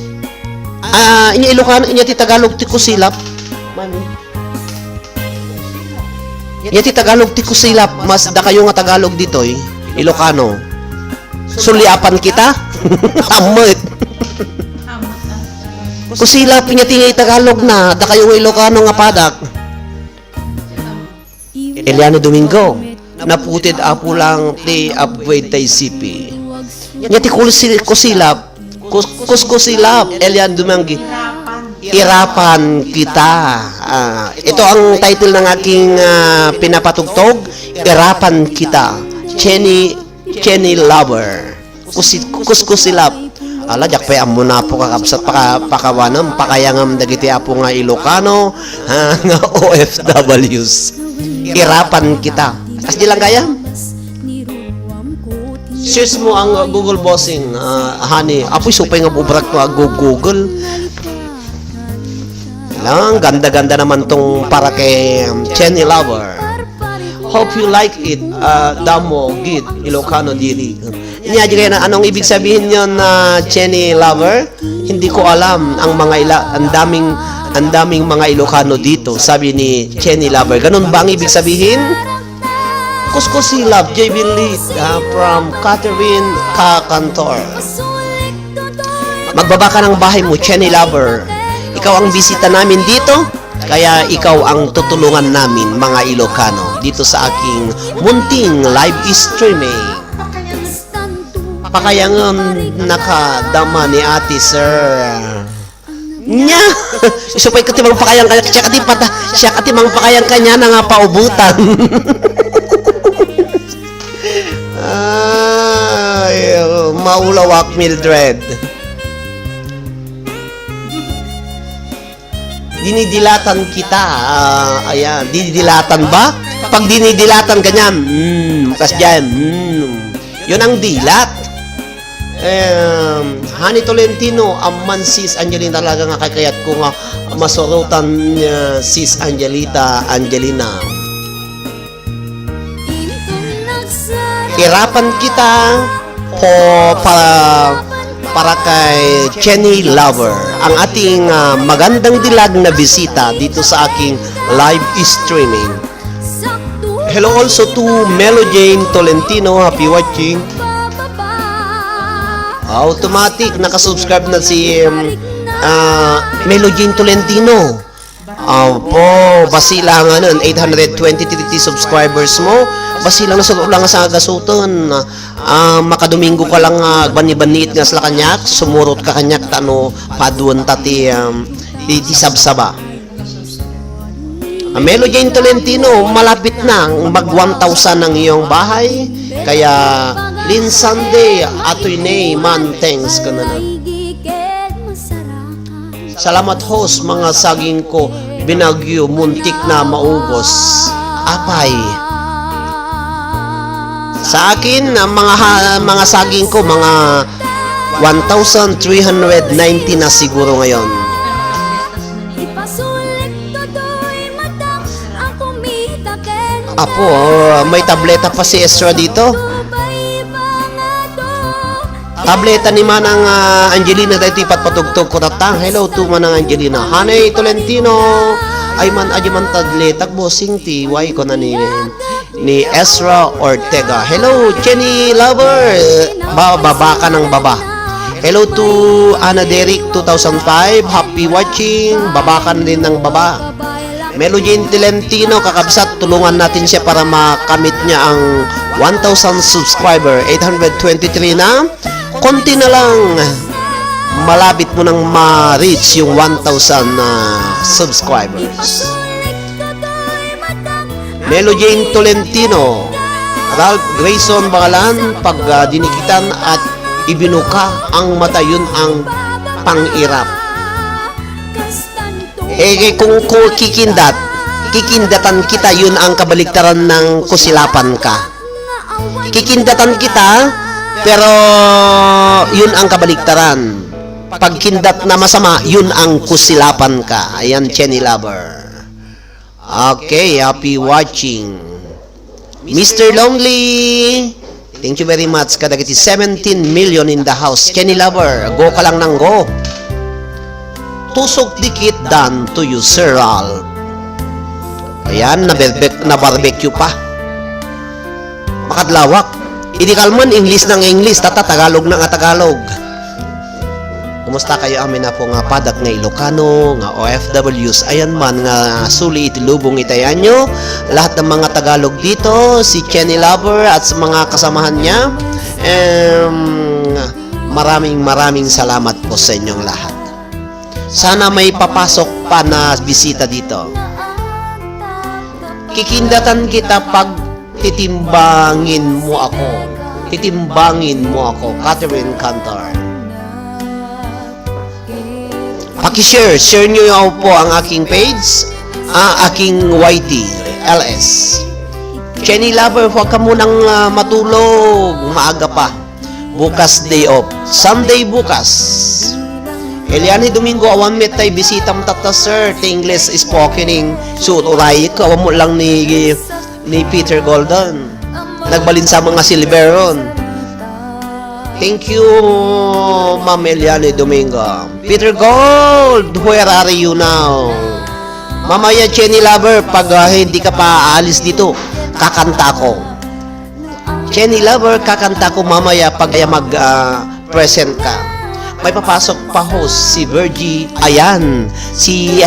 inya Ilocano, inya ti Tagalog ti kusilap. Inya ti Tagalog ti kusilap. Mas da kayo nga Tagalog ditoy, Ilocano. Suliapan kita? Amot. Kusilap niya tingay Tagalog na, da kayo Ilocano nga padak. Eliano Domingo, naputid apo lang ti upgrade tay sipi. Niya ti kusilap, kusilap, Eliano Domingo. Irapan kita. Ito ang title ng aking pinapatugtog, Irapan kita. Jenny Lover. Kusilap. Ala, jak pa amo na po kakabsat pakawanam, pakayangam dagiti apo nga Ilocano, nga OFWs. Irapan kita. As di lang kaya? Search mo ang Google Bossing, honey. Apoy supay nga bubrak ko Google. Lang, ganda-ganda naman tong para kay Jenny Lover. Hope you like it. Damo, git, Ilocano diri. Inyadyo kayo na anong ibig sabihin yon na Jenny Lover? Hindi ko alam ang ang daming mga Ilocano dito, sabi ni Jenny Lover. Ganun ba ang ibig sabihin? Kuskusi Love, JB Lee, from Catherine Kakantor. Magbaba ka ng bahay mo, Jenny Lover. Ikaw ang bisita namin dito, kaya ikaw ang tutulungan namin, mga Ilocano, dito sa aking munting live streaming. Pakayangan nakadama ni ate, sir. Nya! Supay ka timang pakayang kanya, siya ka timang pakayang kanya na nga paubutan. Ay, maulawak Mildred. Dinidilatan kita. Ayan, dinidilatan ba? Pag dinidilatan ka niya, kas dyan, yun ang dilat. Honey Tolentino, amman sis Angelina, talaga nga kakayat ko nga masurutan sis Angelina. Irapan kita para kay Jenny Lover, ang ating magandang dilag na bisita dito sa aking live streaming. Hello also to Melo Jane Tolentino, happy watching. Automatic nakasubscribe na si Melo Jane Tolentino. Po, basilang 823 subscribers mo. Basilang lang sa gasuton. Makadomingo ka lang bani-banit nga sila kanyak, sumurot ka kanyak tano paduan tati sabsaba. Melo Jane Tolentino, malapit na mag 1,000 ang iyong bahay. Kaya Lin Sunday atoy man thanks ka na. Salamat host, mga saging ko binagyo muntik na maubos. Apay. Sa akin, mga saging ko, mga 1,390 na siguro ngayon. Apo, may tableta pa si Estra dito. Tableta ni Manang Angelina tayo tipat patugtog ko tatang. Hello to Manang Angelina. Hanay Tolentino. Ay man ajaman tadletak bossing tiway ko na ni Ezra Ortega. Hello Jenny Lover. Baba ka ng baba. Hello to Ana Derek 2005. Happy watching. Baba ka din ng baba. Melo Jane Tolentino, kakabsat, tulungan natin siya para makamit niya ang 1,000 subscriber. 823 na. Konti na lang, malapit mo nang ma-reach yung 1,000 subscribers. Melo Jane Tolentino, Ralph Grayson Bangalan, pag dinikitan at ibinuka ang mata, yun ang pangirap. Kung kikindatan kita, yun ang kabaliktaran ng kusilapan ka. Kikindatan kita, pero yun ang kabaliktaran. Pagkindat na masama, yun ang kusilapan ka. Ayan, Chenny Lover. Okay, happy watching. Mr. Lonely, thank you very much. Kadagiti 17 million in the house. Chenny Lover, go ka lang ng go. Tusok dikit done to you, Sir Ralph. Ayan, na-barbecue pa. Makadlawak. Hindi kalman, English ng English, Tagalog ng Tagalog. Kumusta kayo amin na po nga padak nga Ilocano, nga OFWs, ayan man nga suli itilubong itayan nyo. Lahat ng mga Tagalog dito, si Chenny Lover at sa mga kasamahan niya. Maraming salamat po sa inyong lahat. Sana may papasok pa na bisita dito. Kikindatan kita pag titimbangin mo ako. Titimbangin mo ako, Catherine Cantor. Paki-share nyo po ang aking page, aking YT, LS. Chenny Lover, huwag ka munang matulog, maaga pa. Bukas day off. Sunday bukas. Eliani Domingo, awan met tay bisitam tata sir, te English spokening. Suot uray ka, awan mo lang ni Peter Golden. Nagbalin sa mga silveron. Thank you, Ma'am Eliani Domingo. Peter Gold, where are you now? Mamaya, Chenny Lover, pag hindi ka pa aalis dito, kakanta ko. Chenny Lover, kakanta ko mamaya pag mag-present ka. May papasok pa host, si Virgie. Ayan, si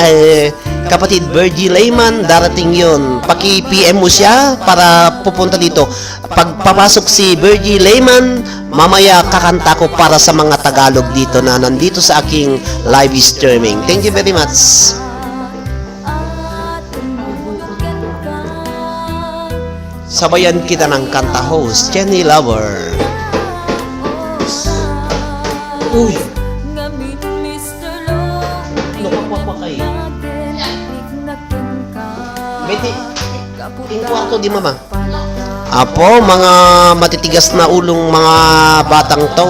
kapatid Virgie Layman, darating yun. Paki-PM mo siya para pupunta dito. Pag papasok si Virgie Layman, mamaya kakanta ko para sa mga Tagalog dito na nandito sa aking live streaming. Thank you very much. Sabayan kita ng kanta host, Chenny Lover. Uy! Nakapapakay. Beti, yung kwarto di mama. Apo, mga matitigas na ulong mga batang to.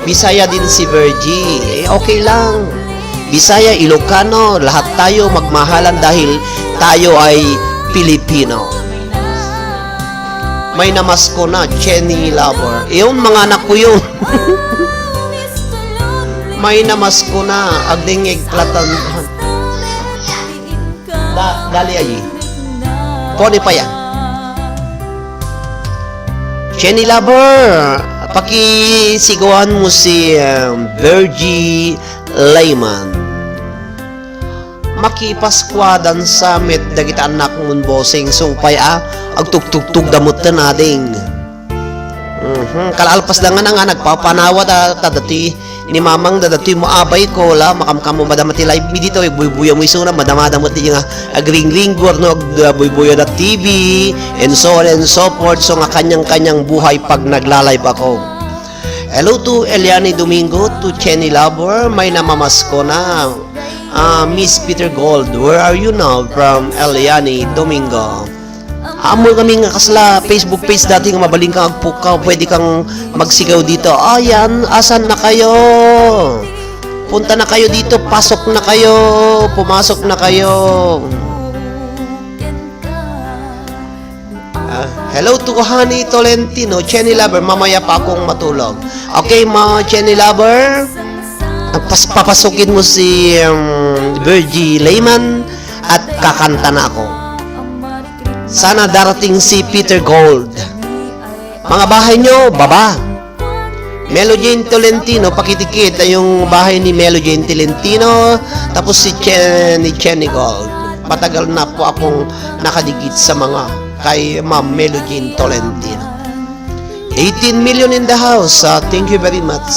Bisaya din si Virgie. Okay lang. Bisaya, Ilocano, lahat tayo magmahalan dahil tayo ay Pilipino. May namasko na, Chenny Lover. Iyon, mga anak ko yun. May namasko na, agdingig platan. Dali ayi. Pone pa yan. Chenny Lover, pakisigawan mo si Virgie Layman. Makipaskwadan sa met dagita anak mun bosing supay agtugtugtug damot na nading. Kalalpas lang nga nagpapanawa dati ni mamang dati mo abay ko la makamkam mo madamati live mi dito buy-buya mo isuna madamadamot di nga agring-ringgor no buy-buya da TV and so on and so forth. So nga kanyang buhay pag nagla-live ako. Hello to Eliani Domingo, to Chenny Lover, may namamasko na. Miss Peter Gold, where are you now? From Eliani Domingo. Amo kami nga kasla Facebook page dati nga mabaling kang agpukaw, pwede kang magsigaw dito. Ayan, asan na kayo? Punta na kayo dito, pasok na kayo, pumasok na kayo. Hello to Honey Tolentino, Chenny Lover, mamaya pa akong matulog. Okay, ma Chenny Lover, papasukin mo si Virgie Layman at kakanta na ako. Sana darating si Peter Gold. Mga bahay nyo, baba. Melo Jane Tolentino, pakitikit yung bahay ni Melo Jane Tolentino. Tapos si Chenny Gold. Matagal na po akong nakadigit sa mga kay Ma'am Melo Jane Tolentino. 18 million in the house. Thank you very much.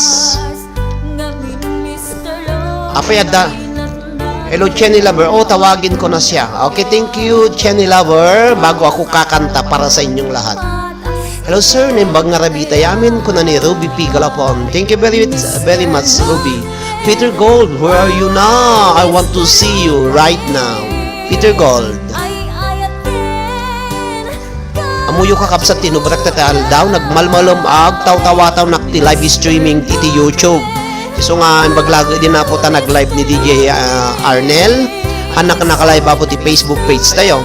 Apayada. Hello, Chenny Lover. Oh, tawagin ko na siya. Okay, thank you, Chenny Lover. Bago ako kakanta para sa inyong lahat. Hello, sir. Nimbag nga rabita. Yamin ko na ni Ruby P. Galapon. Thank you very much, Ruby. Peter Gold, where are you now? I want to see you right now. Peter Gold. Amuyo kakapsat tinubrak tatal daw. Nagmalmalom ag taw-tawataw nakti live streaming iti YouTube. So nga, baglago din na po ta nag-live ni DJ Arnel. Anak naka-live po ti Facebook page tayo.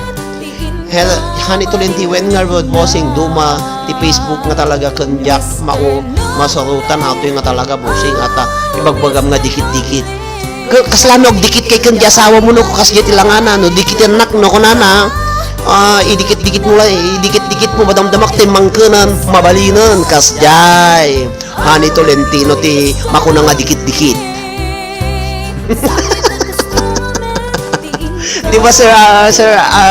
Hani tulenti when nga road bossing duma ti Facebook nga talaga kanjak masarutan ato nga talaga bossing at ibagbagam nga dikit-dikit. Kaslanog dikit kay kanji asawa mo no kasya ti langanan no dikit anak no kunana. Idikit-dikit mo lang, idikit-dikit mo madamdamak ti mangkenan mabalinan kasjay. Hani Tolentino ti makuna nga dikit-dikit. Di ba sir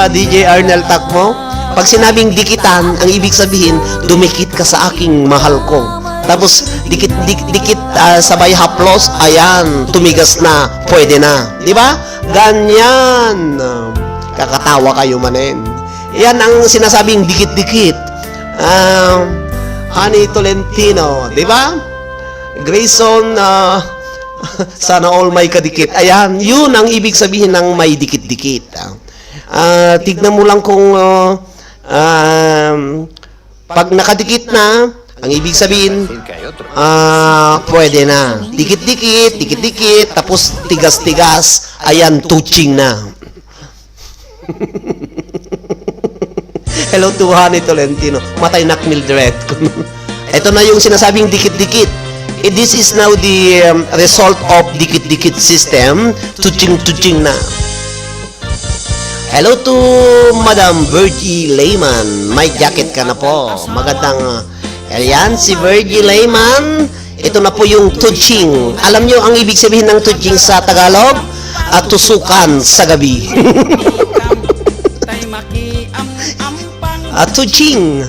DJ Arnel Takmo? Pag sinabing dikitan, ang ibig sabihin dumikit ka sa aking mahal ko. Tapos dikit sabay haplos, ayan, tumigas na, pwede na. Di ba? Ganyan. Kakatawa kayo manin. Yan ang sinasabing dikit-dikit. Honey Tolentino, di ba? Grayson, sana all may kadikit. Ayan, yun ang ibig sabihin ng may dikit-dikit. Tignan mo lang kung pag nakadikit na, ang ibig sabihin, pwede na. Dikit-dikit, dikit-dikit, tapos tigas-tigas, ayan, touching na. Hello to Honey Tolentino. Matay nak Mildred. Ito na yung sinasabing dikit-dikit. This is now the result of dikit-dikit system. Tuching na. Hello to Madam Virgie Layman. May jacket ka na po. Magandang ayan, si Virgie Layman. Ito na po yung tuching. Alam nyo ang ibig sabihin ng tuching sa Tagalog? At tusukan sa gabi. Tuching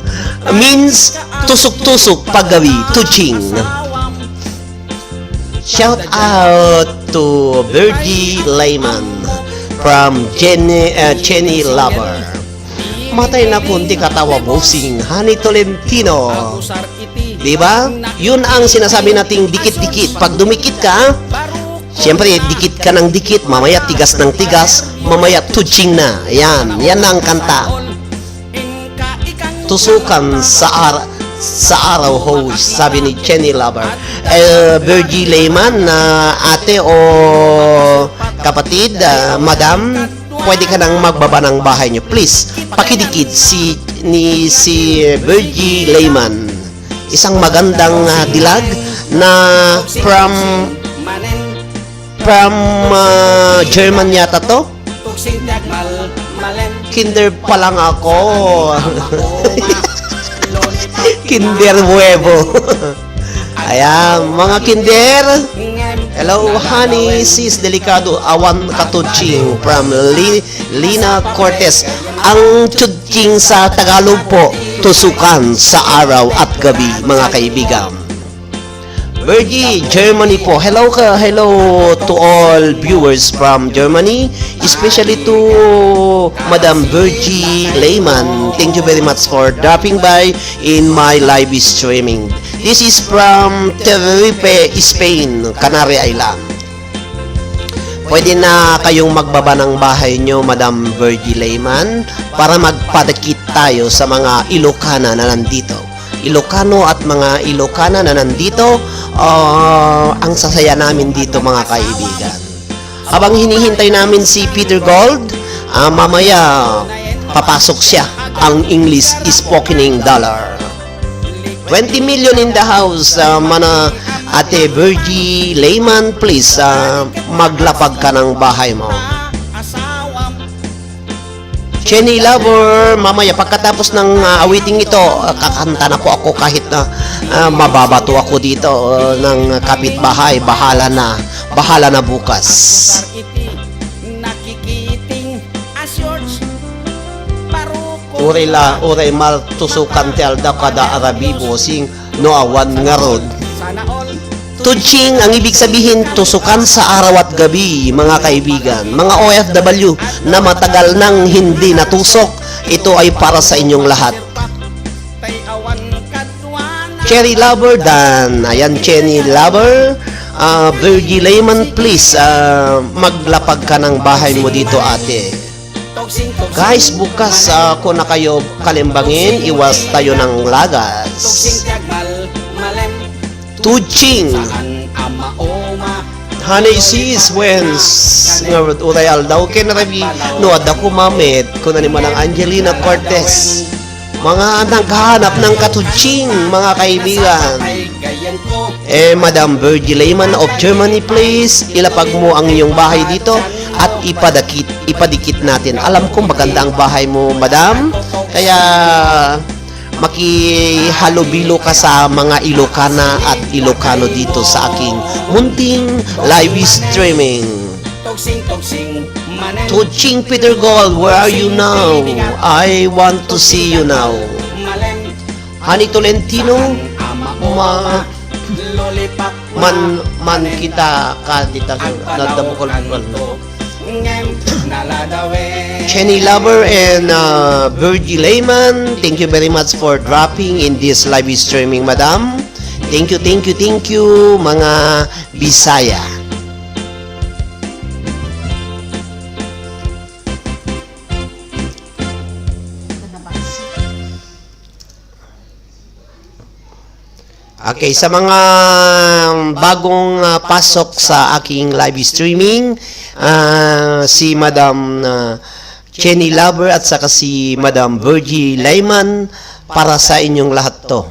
means tusuk-tusuk paggabi. Tuching. Shout out to Virgie Layman from Chenny Lover. Matay na punti katawa bossing. Honey Tolentino. Diba? Yun ang sinasabi nating dikit-dikit. Pag dumikit ka, siyempre dikit ka ng dikit, mamaya tigas ng tigas, mamaya tuching na. Yan ang kanta. Tusukan sa araw host, sabi ni Chenny Lover. Virgie Layman, ate o kapatid, madam, pwede ka nang magbaba ng bahay nyo. Please, pakidikit si Virgie Layman. Isang magandang dilag na from German yata to. Kinder pa lang ako. Kinder huevo. Ayan, mga kinder. Hello, honey, sis, delikado, awan katuching from Lina Cortez. Ang tuching sa Tagalog po, tusukan sa araw at gabi, mga kaibigan. Virgie, Germany po. Hello to all viewers from Germany, especially to Madam Virgie Layman. Thank you very much for dropping by in my live streaming. This is from Tenerife, Spain, Canary Island. Pwede na kayong magbaba ng bahay nyo, Madam Virgie Layman, para magpadakit tayo sa mga Ilocana na nandito. Ilocano at mga Ilocana na nandito, ang sasaya namin dito, mga kaibigan. Habang hinihintay namin si Peter Gold, mamaya papasok siya, ang English spokening dollar. 20 million in the house, mana ate Virgie Layman, please, maglapag ka ng bahay mo. Chenny Lover, mamaya pagkatapos ng awiting ito, kakanta na po ako kahit na mababato ako dito ng kapitbahay. Bahala na bukas. Uray mal tusukan ti alda kada arabi bosing no awan nga rod. Tudjing, ang ibig sabihin, tusukan sa araw at gabi, mga kaibigan. Mga OFW na matagal nang hindi natusok, ito ay para sa inyong lahat. Cherry Lover Dan, ayan, Cherry Lover. Virgie Layman, please, maglapag ka ng bahay mo dito, ate. Guys, bukas ako na kayo kalimbangin, iwas tayo ng lagas. Tudjing, Honey sis, wens nga utayal daw kinarabi nuad ako mamit kung ano man ang Angelina Cortez. Mga naghahanap ng katudjing, mga kaibigan. Madam Virgie Layman of Germany, please, ilapag mo ang iyong bahay dito at ipadikit natin. Alam ko maganda ang bahay mo, madam, kaya makihalubilo ka sa mga Ilocana at Ilocano dito sa aking munting live streaming. Tudjing Peter Gold, where are you now? I want to see you now. Honey Tolentino, man kita kadita nadabukol. Chenny Lover and Virgie Layman, thank you very much for dropping in this live streaming, madam. Thank you, mga Bisaya. Okay, sa mga bagong pasok sa aking live streaming, si Madam Chenny Lover at saka si Madam Virgie Layman, para sa inyong lahat to.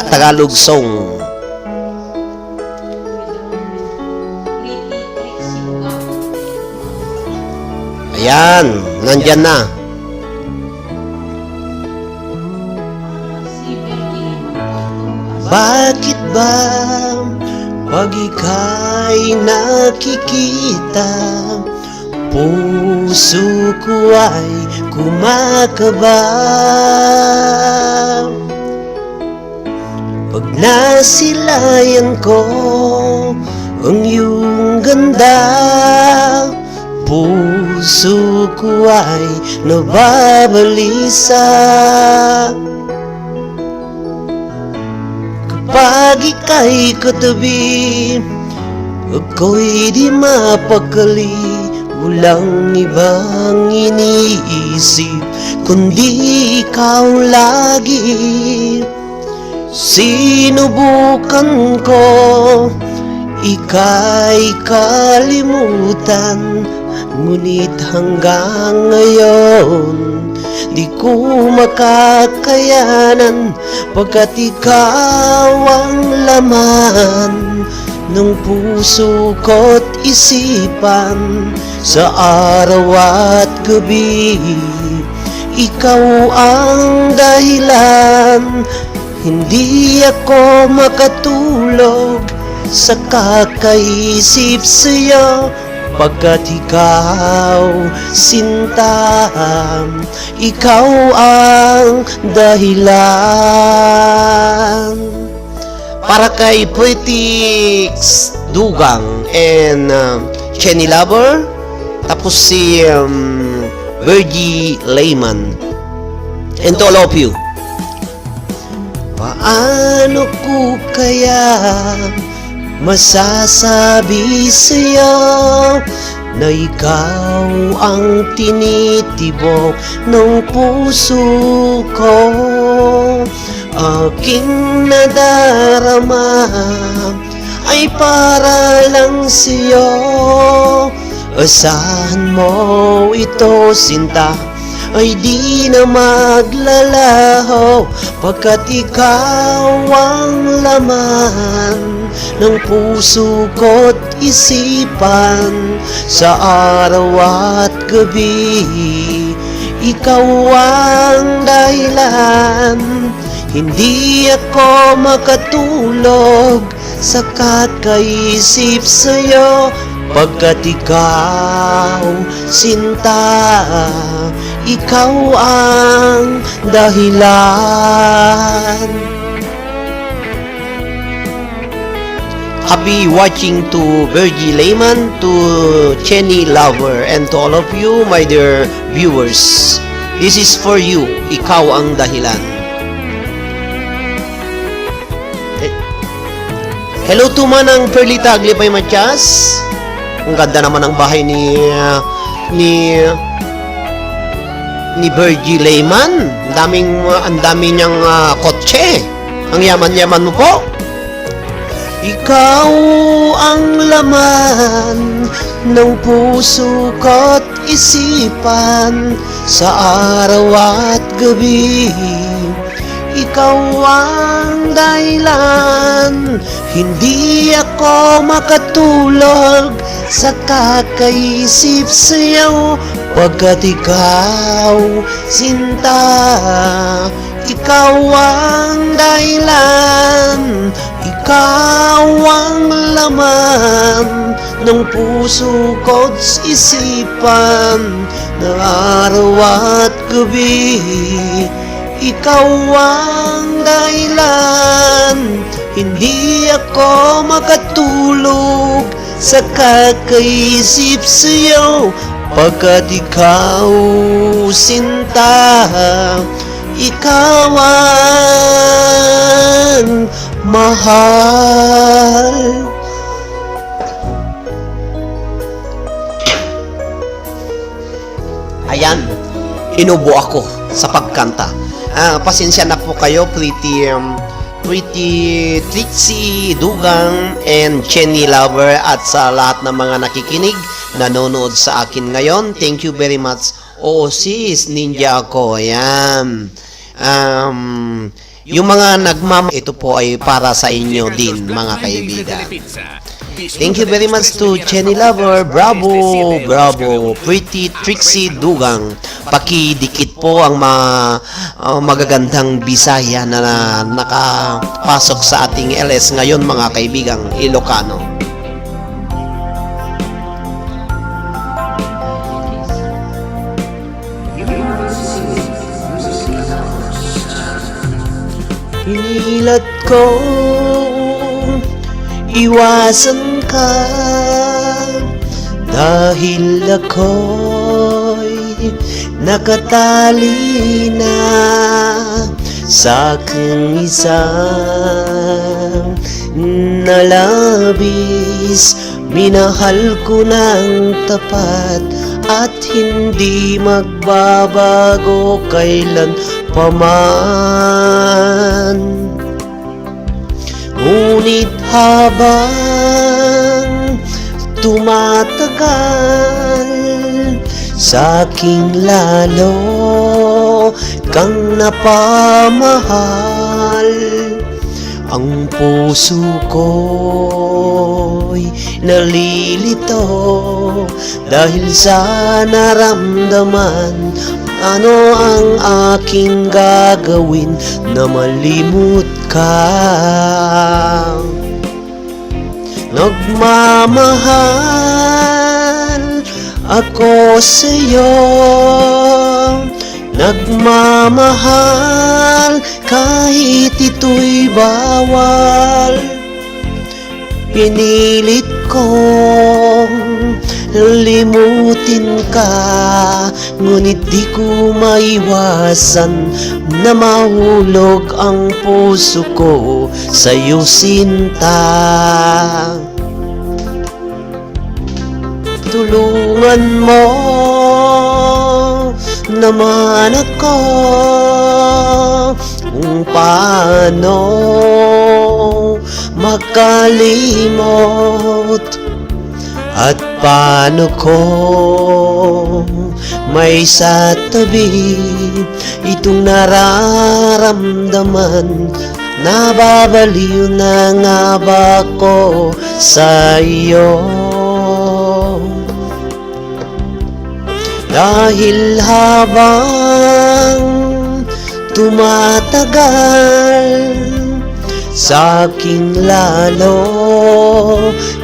Tagalog song. Ayan, nandyan na. Bakit ba pag ika'y nakikita, puso ko ay kumakaba? Pag nasilayan ko ang iyong ganda, puso ko ay nababalisa. Kapag ika'y katabi, ako'y di mapakali, walang ibang iniisip kundi ikaw lagi. Sinubukan ko ika'y kalimutan, ngunit hanggang ngayon di ko makakayanan, pagkat ikaw ang laman ng puso ko't isipan. Sa araw at gabi, ikaw ang dahilan. Hindi ako makatulog sa kakaisip sa'yo, pagkat ikaw, sinta, ikaw ang dahilan. Para kay Pretix Dugang and Chenny Lover, tapos si Virgie Layman, and to all of you. Paano ko kaya masasabi sa'yo na ikaw ang tinitibok ng puso ko? Aking nadarama ay para lang sa'yo. Asahan mo ito, sinta, ay di na maglalaho, pagkat ikaw ang laman ng puso ko't isipan. Sa araw at gabi, ikaw ang dahilan. Hindi ako makatulog sa kakaisip sa'yo, pagkat ikaw, sinta, ikaw ang dahilan. Happy watching to Virgie Layman, to Chenny Lover, and to all of you, my dear viewers. This is for you, ikaw ang dahilan. Hello to Manang Perlita Aglipay Matias. Ang ganda naman ng bahay ni Virgie Layman. Ang daming niyang kotse. Ang yaman-yaman mo po. Ikaw ang laman ng puso ko't isipan sa araw at gabi. Ikaw ang dahilan, hindi ako makatulog sa kakaisip sa'yo, pagkat ikaw, sinta, ikaw ang dahilan, ikaw ang laman ng puso ko't isipan na araw at gabi. Ikaw ang dahilan, hindi ako makatulog sa kakaisip sa'yo, pagkat ikaw, sinta, ikaw ang mahal. Ayan, inubo ako sa pagkanta. Pasensya na po kayo, Pretty Trixie Dugang and Chenny Lover, at sa lahat ng mga nakikinig, nanonood sa akin ngayon. Thank you very much. Oo sis, ninja ako. Ayan. Yung mga ito po ay para sa inyo din, mga kaibigan. Thank you very much to Chenny Lover. Bravo, bravo. Pretty Trixie Dugang. Pakidikit po ang magagandang Bisaya na nakapasok sa ating LS ngayon, mga kaibigang Ilocano. Pinilat ko iwasan ka dahil ako'y nakatali na sa aking isang nalabis. Minahal ko ng tapat at hindi magbabago kailan paman. Ngunit habang tumatagal, sa'king lalo kang napamahal. Ang puso ko'y nalilito dahil sa naramdaman. Ano ang aking gagawin na malimot ka? Nagmamahal ako sa'yo, nagmamahal kahit ito'y bawal. Pinilit kong limutin ka, ngunit di ko maiwasan na mahulog ang puso ko sa'yo, sinta. Tulungan mo naman ako kung paano makalimot at paano ko may sa tabi itong nararamdaman. Nababaliw na nga ba ko sa iyo? Dahil habang tumatagal, sa'king lalo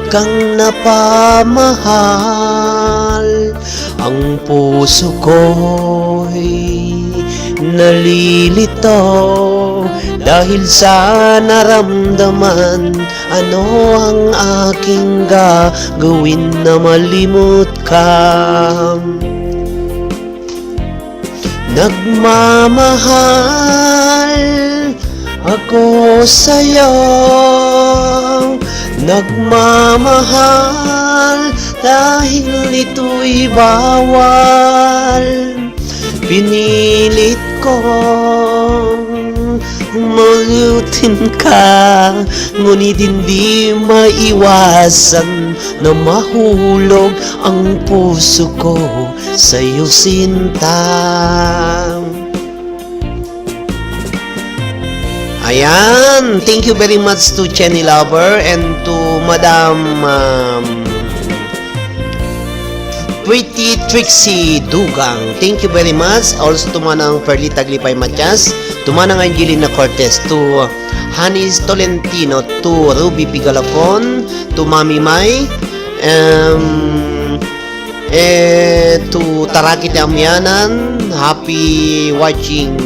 kang napamahal. Ang puso ko'y nalilito dahil sa naramdaman. Ano ang aking gagawin na malimot ka? Nagmamahal ako sa'yo, nagmamahal dahil ito'y bawal. Pinilit kong malutin ka, ngunit hindi maiwasan na mahulog ang puso ko sa'yo, sinta. Ayan, thank you very much to Chenny Lover and to Madam Pretty Trixie Dugang. Thank you very much. Also to Manang Perli Taglipay Matias, to Manang Angelina Cortez, to Hanis Tolentino, to Ruby Pigalapon, to Mami Mai, to Tarakit Amyanan. Happy watching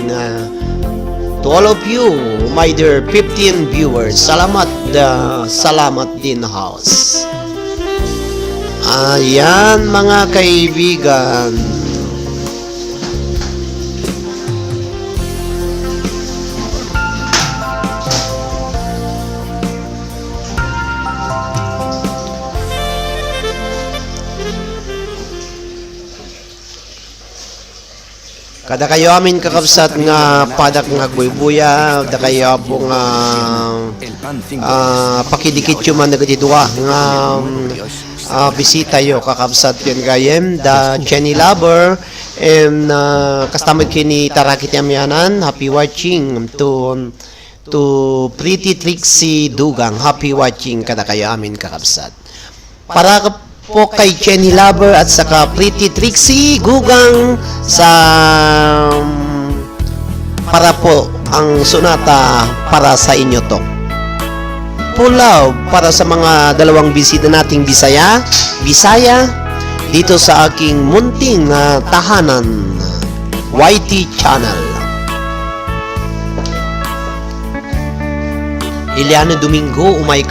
to all of you, my dear 15 viewers. Salamat din house. Ayan mga kaibigan. Kada kayo amin kakabsat nga padak nga buybuya, da kayo po nga pakidikit yung man nagatidwa nga bisita yo kakabsat yun gayem da Chenny Lover and kastamad kini Tarakit Amyanan. Happy watching to Pretty Trixie Dugang. Happy watching kada kayo amin kakabsat. Para po kay Chenny Lover at saka Pretty Trixie Dugang sa para po ang sonata para sa inyo to. Pulaw para sa mga dalawang bisita nating Bisaya dito sa aking munting tahanan YT channel. Iliano Domingo, umay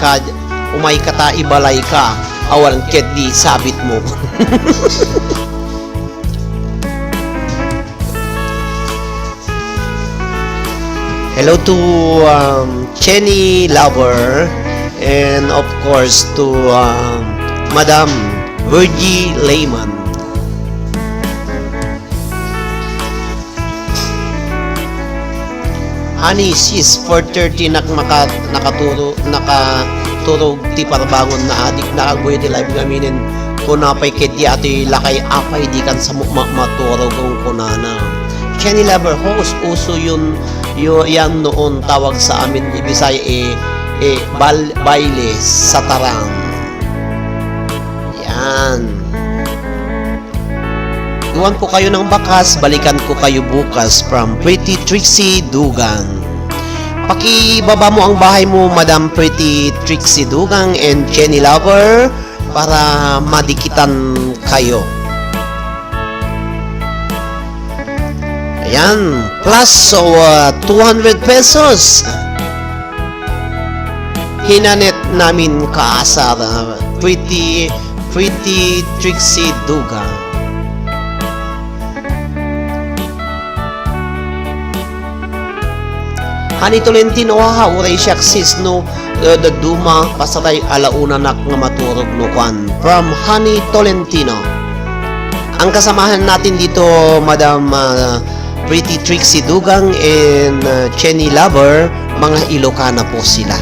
kata ibalay ka, awalan di sabit mo. Hello to Chenny Lover and of course to Madam Virgie Layman. Honey, sis, 4:30 nakaturog ti parabangon na adik nakagbuhay ti live gaminin kung napay kedi ati lakay apay di kan sa maturog ang kunana. Chenny Lover, host uso yun yan noon tawag sa amin ni Bisaya baile sa tarang. Yan. Iwan ko kayo ng bakas, balikan ko kayo bukas from Pretty Trixie Dugang. Pakibaba mo ang bahay mo, Madam Pretty Trixie Dugang and Chenny Lover para madikitan kayo. Ayan, plus 200 pesos. Hinanet namin kaasar, Pretty Trixie Dugang. Hani Tolentino ha, uray siyak sis no, dagduma, pasaray alauna nak nga maturog no kwan. From Hani Tolentino. Ang kasamahan natin dito, Madam Pretty Trixie Dugang and Chenny Lover, mga Ilocana po sila.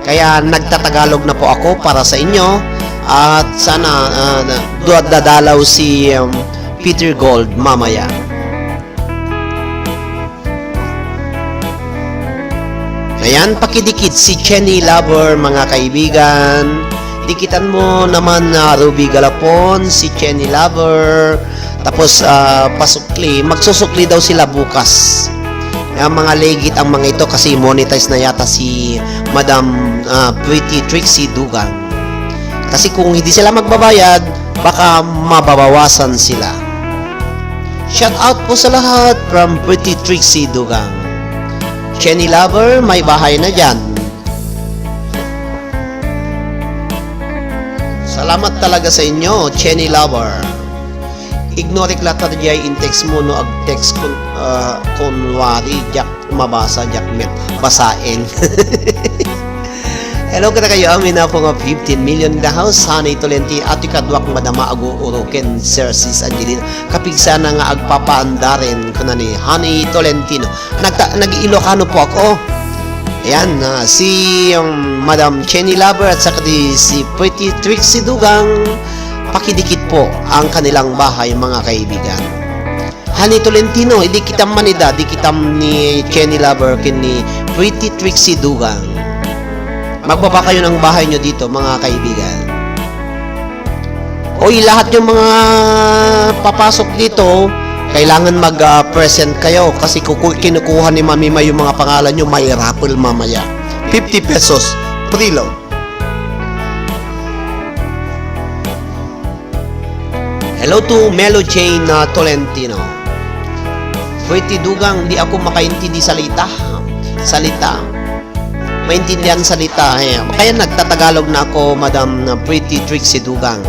Kaya nagtatagalog na po ako para sa inyo at sana dadalaw si Peter Gold mamaya. Ayan, pakidikit si Chenny Lover mga kaibigan. Dikitan mo naman na Ruby Galapon, si Chenny Lover. Tapos pasukli, magsusukli daw sila bukas. Ang mga legit ang mga ito kasi monetize na yata si Madam Pretty Trixie Dugang. Kasi kung hindi sila magbabayad, baka mababawasan sila. Shout out po sa lahat from Pretty Trixie Dugang. Chenny Lover, may bahay na dyan. Salamat talaga sa inyo, Chenny Lover. Ignore klata diyay in text mo no ag text kunwari jak mabasa jak met basain. Hello kada kayo amin na po nga 15 million in the house Honey Tolenti at ikadwak madama ago uroken Sir Sis Angelina kapigsa na nga agpapaandaren kuna ni Honey Tolentino nag-Ilocano po ako. Ayan, si Madam Chenny Lover at saka si Pretty Trixie Dugang pakidikit po ang kanilang bahay mga kaibigan. Honey Tolentino, hindi kitam manida, di kitam ni Chenny Lover kini Pretty Trixie Dugang. Magbaba kayo ng bahay nyo dito mga kaibigan. Oy, lahat yung mga papasok dito, kailangan mag-present kayo kasi kinukuha ni Mami May yung mga pangalan nyo, may raffle mamaya. 50 pesos, preload. Hello to Melo Jane Tolentino. Pretty Dugang, di ako makaintindi salita. Maintindihan salita. Kaya nagtatagalog na ako, Madam Pretty Trixie Dugang.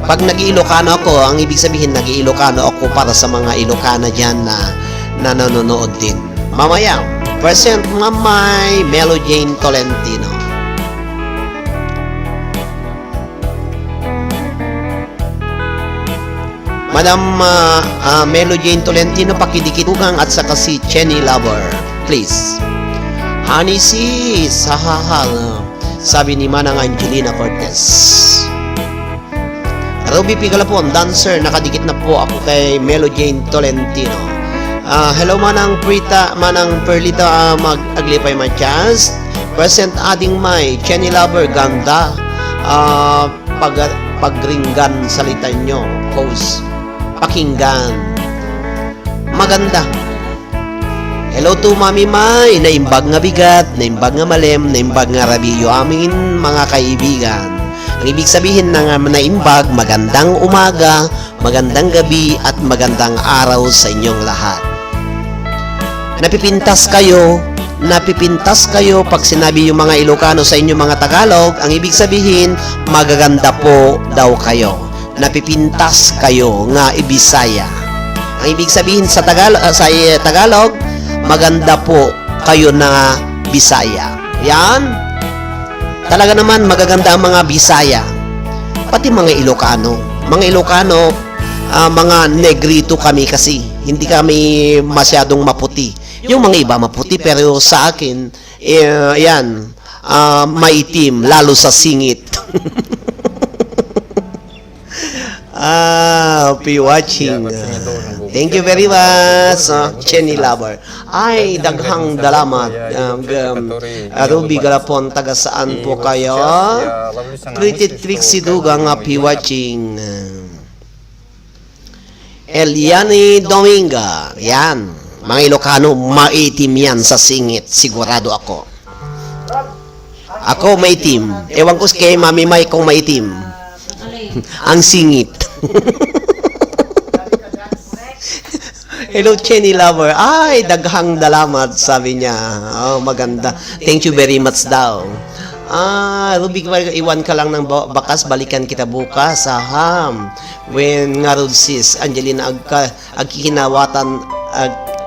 Pag nag-Ilocano ako, ang ibig sabihin nag-Ilocano ako para sa mga Ilocana dyan na nanonood din. Mamaya, present Mamay Melo Jane Tolentino. Madam Melo Jane Tolentino, pakidikit Dugang at saka si Chenny Lover. Please. Honey sis, hahahal, sabi ni Manang Angelina Cortez. Ruby Pigalapon, dancer, nakadikit na po ako kay Melo Jane Tolentino. Hello Manang Perlita, mag-aglipay Matias. Present ading May, Chenny Lover, ganda. Pagringgan salita nyo, pose. Pakinggan. Maganda. Hello to Mami May, naimbag nga bigat, naimbag nga malem, naimbag nga rabiyo amin mga kaibigan. Ang ibig sabihin ng naimbag, magandang umaga, magandang gabi at magandang araw sa inyong lahat. Napipintas kayo pag sinabi yung mga Ilocano sa inyong mga Tagalog, ang ibig sabihin, magaganda po daw kayo. Napipintas kayo nga Ibisaya. Ang ibig sabihin sa Tagalog, maganda po kayo na Bisaya. Yan. Talaga naman magaganda ang mga Bisaya. Pati mga Ilocano. Mga Ilocano, mga negrito kami kasi. Hindi kami masyadong maputi. Yung mga iba maputi pero sa akin, yan, maitim, lalo sa singit. Happy watching. Thank you very much, Chenny Lover. Ay, daghang dalamat. Ruby Galapon, taga saan po kayo? Pretty Trixie Dugang, happy watching. Eliani Dominga. Yan. Mga Ilocano, maitim yan sa singit. Sigurado ako. Ako maitim. Ewan ko kay Mami May kung maitim. Ang singit. Hello, Chenny Lover. Ay, daghang dalamat, sabi niya. Oh, maganda. Thank you very much daw. Ruby, iwan ka lang ng bakas, balikan kita bukas. Aham. When nga sis, Angelina, agkikinawatan,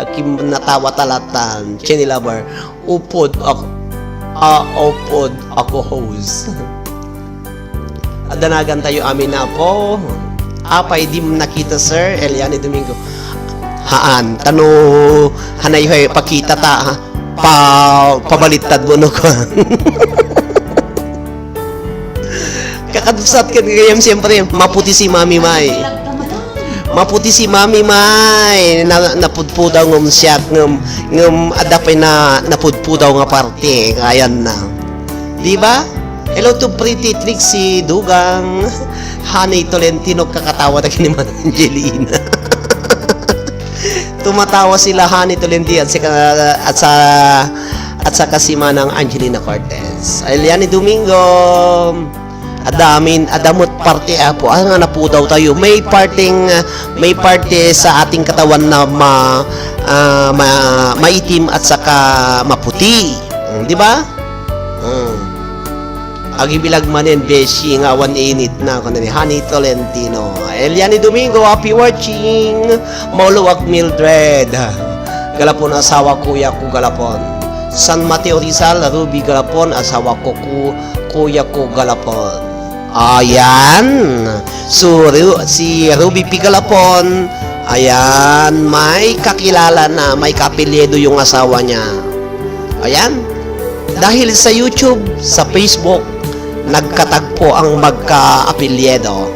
agkinatawatalatan, Chenny Lover, upod ako host. Danagan tayo amin na po. Apay di nakita sir, Eliane Domingo. Haan, tano hanay hoy pakita ta pabalittad mo no ko. Kakadusat ka kayam siyempre maputi si Mami May. Maputi si Mami May napudpudaw ngum siya ngum adapay na napudpudaw nga parte ayan na. Di ba? Hello to Pretty Trixie Dugang. Honey Tolentino, kakatawa na ni Manang Angelina. Tumatawa sila Honey Tolentino at saka si Manang Angelina Cortez. Eliane Domingo. adamot parte po. Nga na po daw tayo. May parte sa ating katawan na maitim at saka maputi. Di ba? Agibilag manin beshi nga one init na ni Honey Tolentino. Eliani Domingo, happy watching. Mauluwag Mildred. Galapon asawa kuya ko galapon. San Mateo Rizal, Ruby galapon asawa ko kuya ko galapon. Ayan. So si Ruby P galapon, ayan, may kakilala na, may kapilyedo yung asawa niya. Ayan. Dahil sa YouTube, sa Facebook, nagkatagpo ang magka-apelyedo.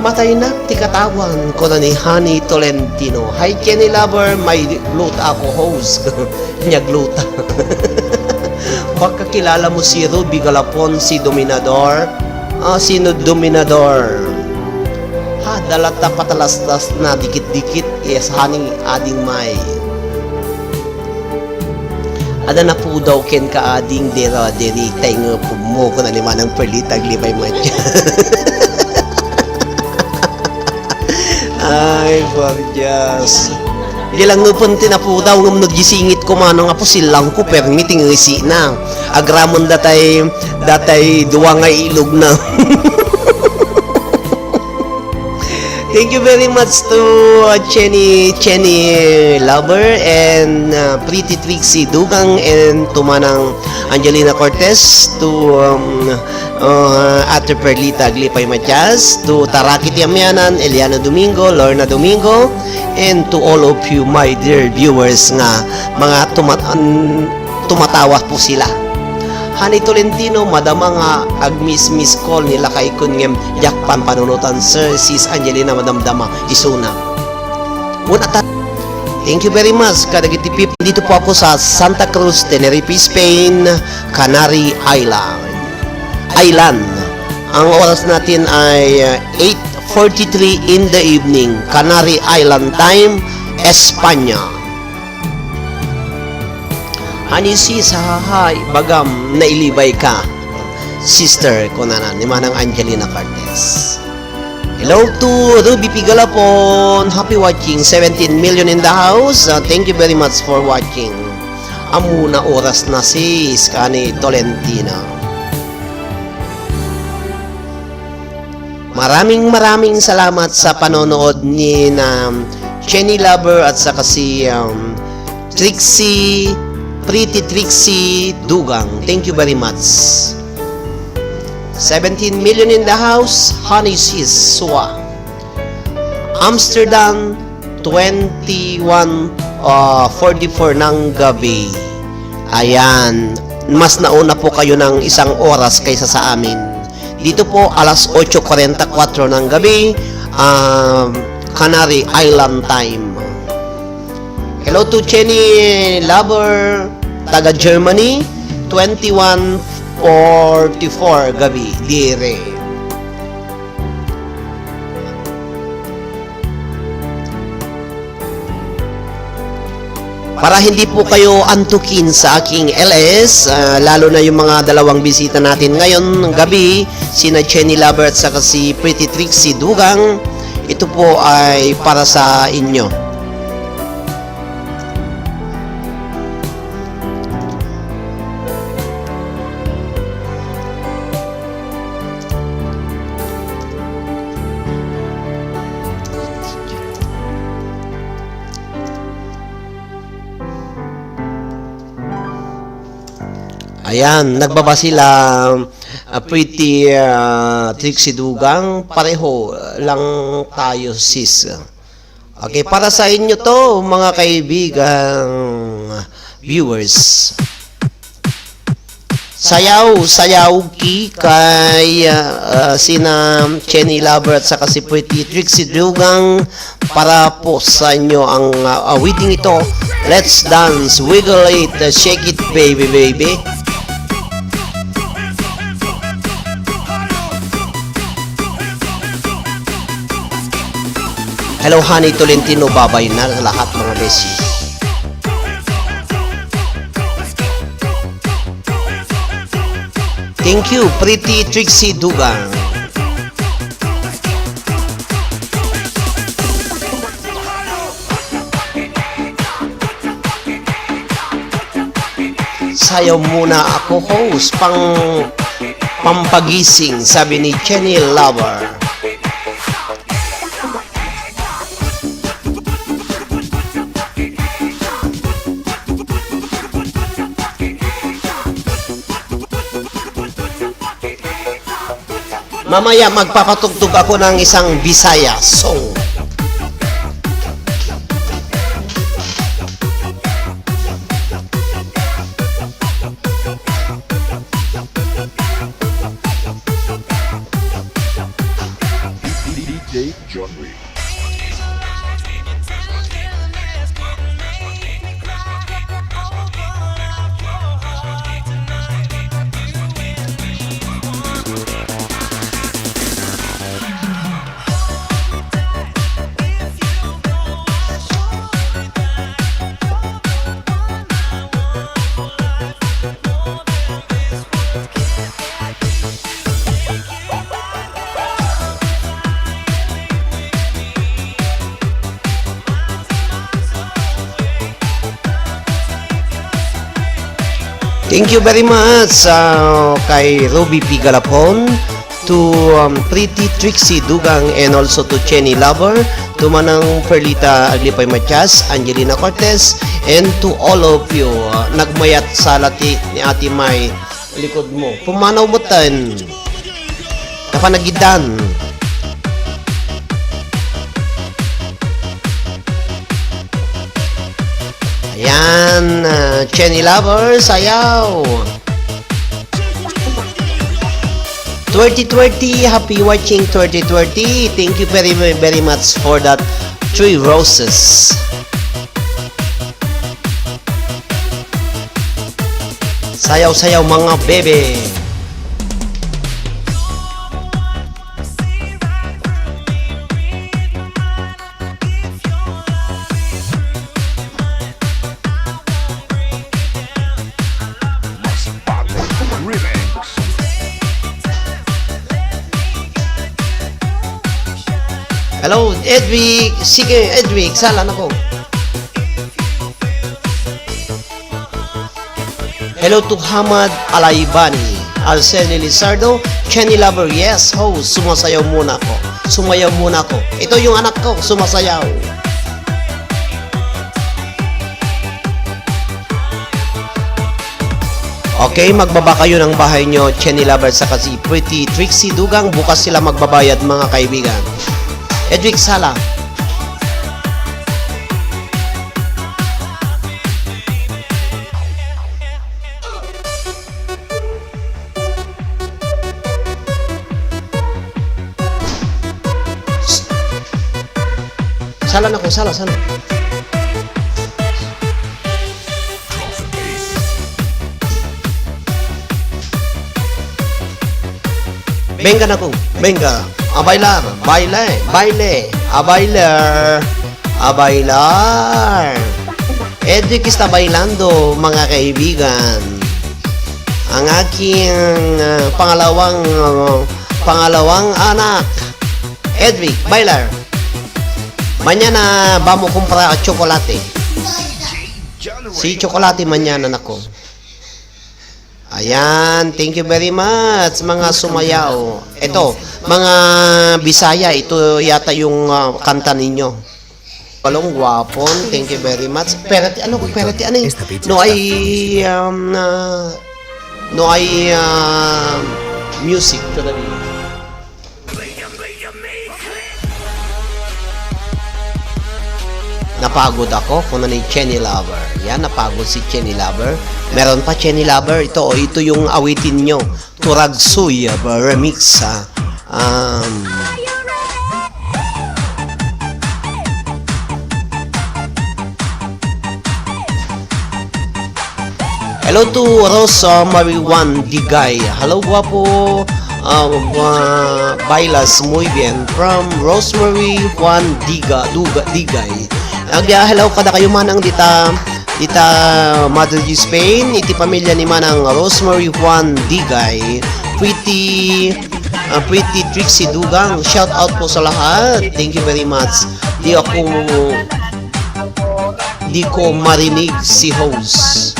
Matay na, tikatawan ko na ni Honey Tolentino. Hi, Kenny Lover, may gluta ako host. Niya gluta. Baka kilala mo si Ruby Galapon, si Dominador. Sino Dominador? Dalata patalastas na dikit-dikit. Yes, Honey, ading may. Ada na po daw ken ka ading dera deri tayo po mo ko na lima ng perlitag libay matya. Ay, Borjas. Hindi lang nupon tinapo daw ngum naggisingit ko mano nga po silang ko permitting ngisi na. Agramon datay duwa nga ilog na. Thank you very much to Chenny Lover and Pretty Trixie Dugang and to Manang Angelina Cortez, to Ate Perlita Glipay Matias, to Tarakit Yamyanan, Eliana Domingo, Lorna Domingo, and to all of you my dear viewers nga mga tumatawa po sila. Honey Tolentino, madama nga ag-miss call nila kay kunyem yakpan panunutan Sir Sis Angelina madamdama isuna. Thank you very much. Kadagiti people, dito po ako sa Santa Cruz, Tenerife, Spain, Canary Island. Ang oras natin ay 8:43 in the evening, Canary Island time, Espanya. Honey sis, hahay, bagam, nailibay ka. Sister ko na ni Manang Angelina Cortez. Hello to Ruby P. Galapon. Happy watching. 17 million in the house. Thank you very much for watching. Amuna oras na sis, kani Tolentino. Maraming salamat sa panonood ni Chenny Lover at saka si Pretty Trixie Dugang. Thank you very much. 17 million in the house. Honey sis Swa. Amsterdam 21:44 ng gabi. Ayan. Mas nauna po kayo ng isang oras kaysa sa amin. Dito po alas 8:44 ng gabi, Canary Island time. Hello to Chenny Lover, taga Germany, 21:44 gabi, dire. Para hindi po kayo antukin sa aking LS, lalo na yung mga dalawang bisita natin ngayon ng gabi, sina Chenny Lover at saka si Pretty Trixie Dugang, ito po ay para sa inyo. Ayan, nagbaba sila Pretty Trixie Dugang, pareho lang tayo sis. Okay, para sa inyo to mga kaibigan viewers. Sayaw ki kay sina Chenny Lover at saka si Pretty Trixie Dugang para po sa inyo ang awiting ito. Let's dance, wiggle it, shake it baby baby. Hello Honey Tolentino, babay na lahat mga besi. Thank you, Pretty Trixie Dugang. Sayaw muna ako, host, pampagising, sabi ni Jenny Lover. Mamaya magpapatugtog ako ng isang Bisaya song. DJ John Ray. Thank you very much kay Ruby P. Galapon, to Pretty Trixie Dugang, and also to Jenny Lover, to Manang Perlita Aglipay Matias, Angelina Cortez, and to all of you. Nagmayat sa lati ni Ate May, likod mo. Pumanaw mo tan. Kapanagidan. Ayan, Jenny Lover, sayaw. 2020, happy watching 2020. Thank you very much for that 3 roses. Sayaw-sayaw mga bebe. Remix. Hello, Edwig. Sige, Edwig, salan ako. Hello to Hamad Alaibani, Alceli Lizardo, Jenny Lover, yes, host, sumasayaw muna ako. Sumayaw muna ako. Ito yung anak ko, sumasayaw. Okay, magbaba kayo ng bahay nyo, Jenny Lover, sa kasi Pretty Trixie Dugang. Bukas sila magbabayad, mga kaibigan. Edwig Sala. Sala na ko, sala. Venga na ko, venga. A bailar, baile, a bailar. Edric está bailando, mga kaibigan. Ang aking pangalawang anak. Edric, bailar. Mañana vamos comprar chocolate. John Ray. Si chocolate mañana nako. Ayan, thank you very much mga sumayaw. Ito, mga Bisaya, ito yata yung kanta ninyo. Palong guwapon, thank you very much. Perati, ano yung? No hay music todavía. Napagod ako kung ano ni Jenny Lover. Yan, napagod si Jenny Lover. Meron pa Jenny Lover. Ito yung awitin nyo. Turagsuy remix. Hello to Rosa Marijuan Digay. Hello, guapo. Bailas muy bien. From Rosemary Juan Digay. Hello kada kayo manang dita Dita Madrid, Spain. Iti pamilya ni Manang Rosemary Juan Digay. Pretty Trixie Dugang. Shout out po sa lahat. Thank you very much. Di ko marinig si host.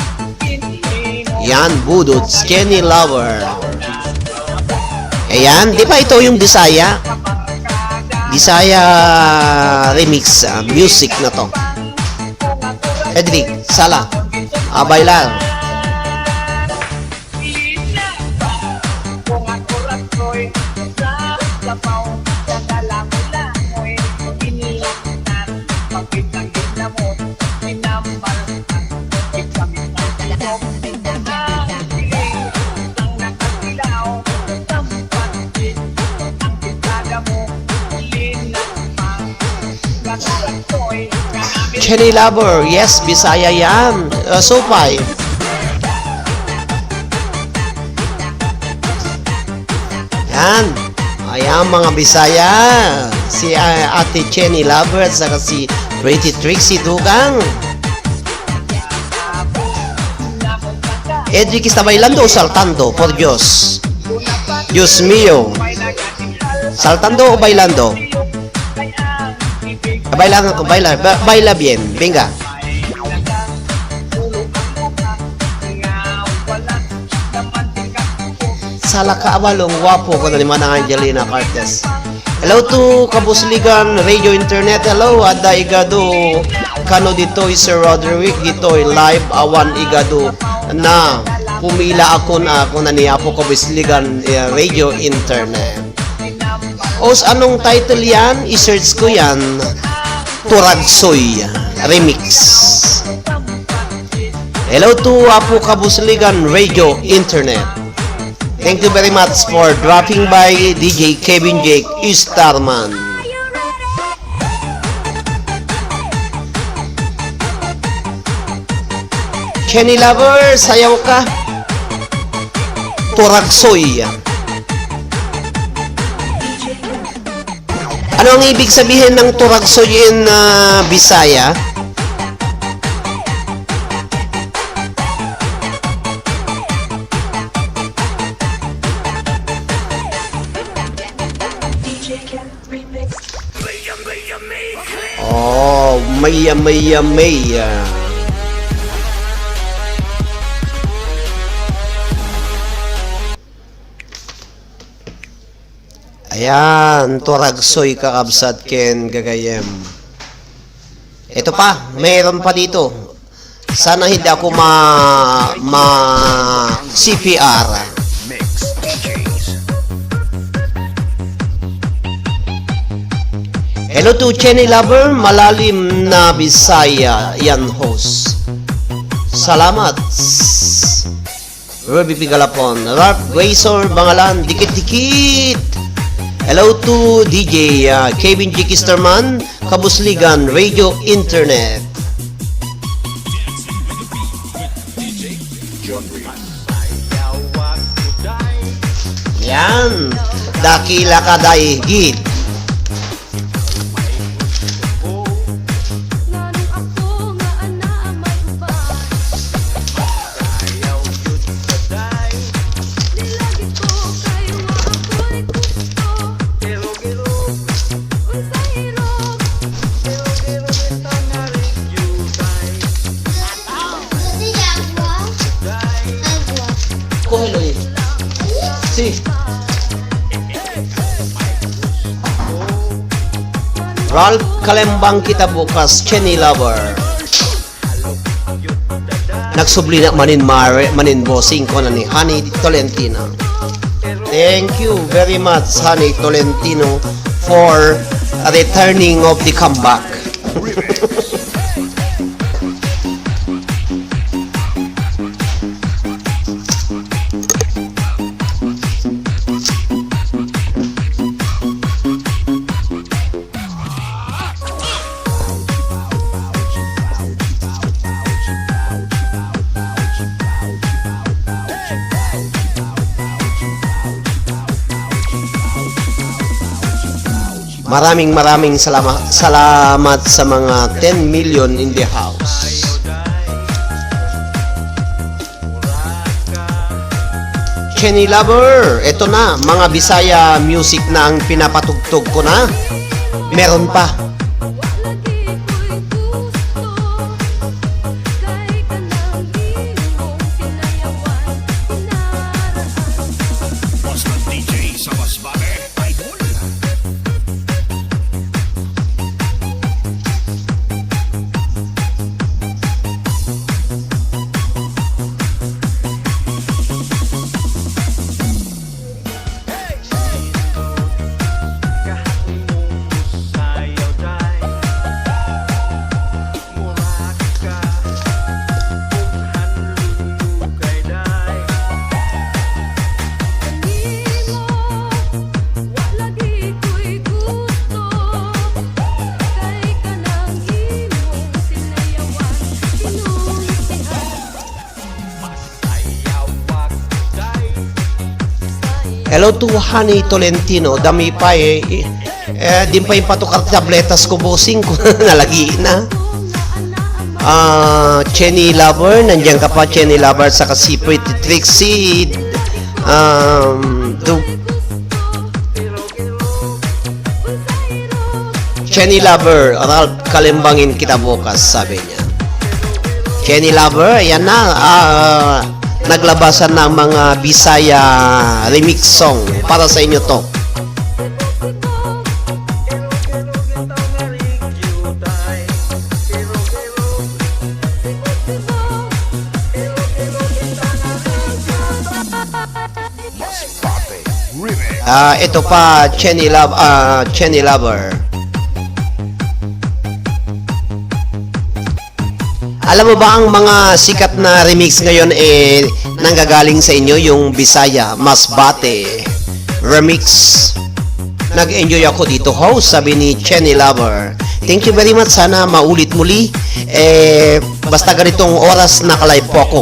Yan, Budots, Kenny Lover. Ayan, di ba ito yung Bisaya? Bisaya remix music na to. Edric, Sala, bailar. Kenny Lover, yes, Bisaya yan. Supay. Yan. Ayan mga Bisaya. Si Ate Kenny Lover at saka si Pretty Trixie Dugang. Edric está bailando o saltando? Por Dios. Dios mío. ¿Saltando o bailando? Baila bien, venga. Sala kaabalong guwapo ko na ni Manang Angelina Cartes. Hello to Kabusligan Radio Internet. Hello, ada igado kano ditoy Sir Roderick ditoy live awan igado na pumila ako na niya po Kabusligan Radio Internet. Os anong title yan? I-search ko yan. Turagsoy Remix. Hello to Apo Kabusligan Radio Internet. Thank you very much for dropping by DJ Kevin Jake Starman. Kenny Lover, sayaw ka. Turagsoy. Ano ang ibig sabihin ng turagsoy in Bisaya? Oh, maya. Ayan, turagsoy kakabsat ken gagayem. Ito pa, mayroon pa dito. Sana hindi ako CPR. Mix DJs. Hello to Kenny Lover, malalim na Bisaya yan host. Salamat. Ruby Pigalapon, Ralph Razor, Bangalan, dikit-dikit. Hello to DJ Kevin J. Kisterman, Kabusligan Radio Internet. Yan, dakila ka daigid. Si Ralph Kalembang kita bukas, Kenny Lover. Nagsubli na manin bossing ko na ni Honey Tolentino. Thank you very much, Honey Tolentino, for returning of the comeback. Maraming salamat sa mga 10 million in the house. Chenny Lover. Ito na, mga Bisaya music na ang pinapatugtog ko na. Meron pa. Basta DJ sa Masbate, Idol. Hello to Honey Tolentino. Dami pa eh. Di pa yung patukar tabletas ko, bossing ko. Nalagi na. Chenny Lover. Nandiyan ka pa, Chenny Lover. Saka si Pretty Trixie. Chenny Lover. Ralph, kalimbangin kita bukas, sabi niya. Chenny Lover. Ayan na. Naglabasan ng mga Bisaya remix song para sa inyo to. Masbate Remix. Ito pa, Chenny Lover. Alam mo ba ang mga sikat na remix ngayon nanggagaling sa inyo, yung Bisaya, Masbate Remix. Nag-enjoy ako dito, host, sabi ni Chenny Lover. Thank you very much, sana maulit muli. Basta ganitong oras nakalive po ako,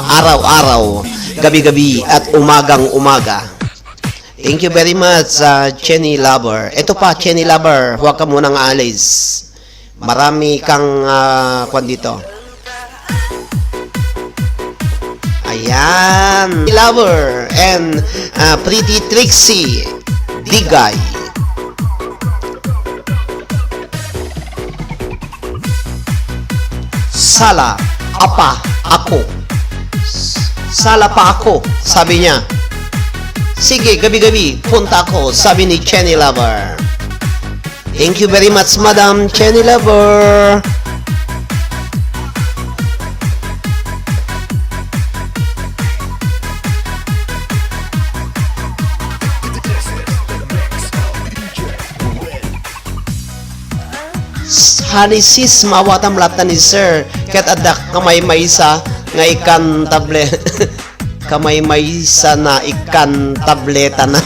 araw-araw, gabi-gabi at umagang-umaga. Thank you very much, Chenny Lover. Ito pa, Chenny Lover, huwag ka munang alis. Marami kang kwan dito. Ayan, Lover and Pretty Trixie Digay. Sala apa ako. Sala pa ako, sabi niya. Sige, gabi-gabi punta ako, sabi ni Chenny Lover. Thank you very much, Madam Chenny Lover. This is the mix of DJ Will. Honey sis, mawatam lata ni sir. Kat adak kamay maysa nga ikan table. Kamay maysa na ikan tableta na.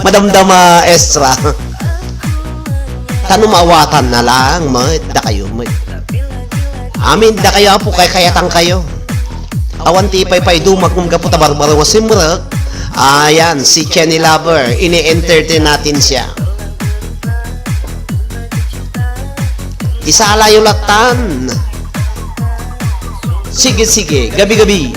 Madamdama extra. Tanong maawatan na lang, da kayo, amin, da kayo po, kayatan kayo. Awan tipay pay dumak kung kaputa barbaro simrek. Ayan, si Chenny Lover, ini-entertain natin siya. Isala yung latan. Sige, sige, gabi-gabi.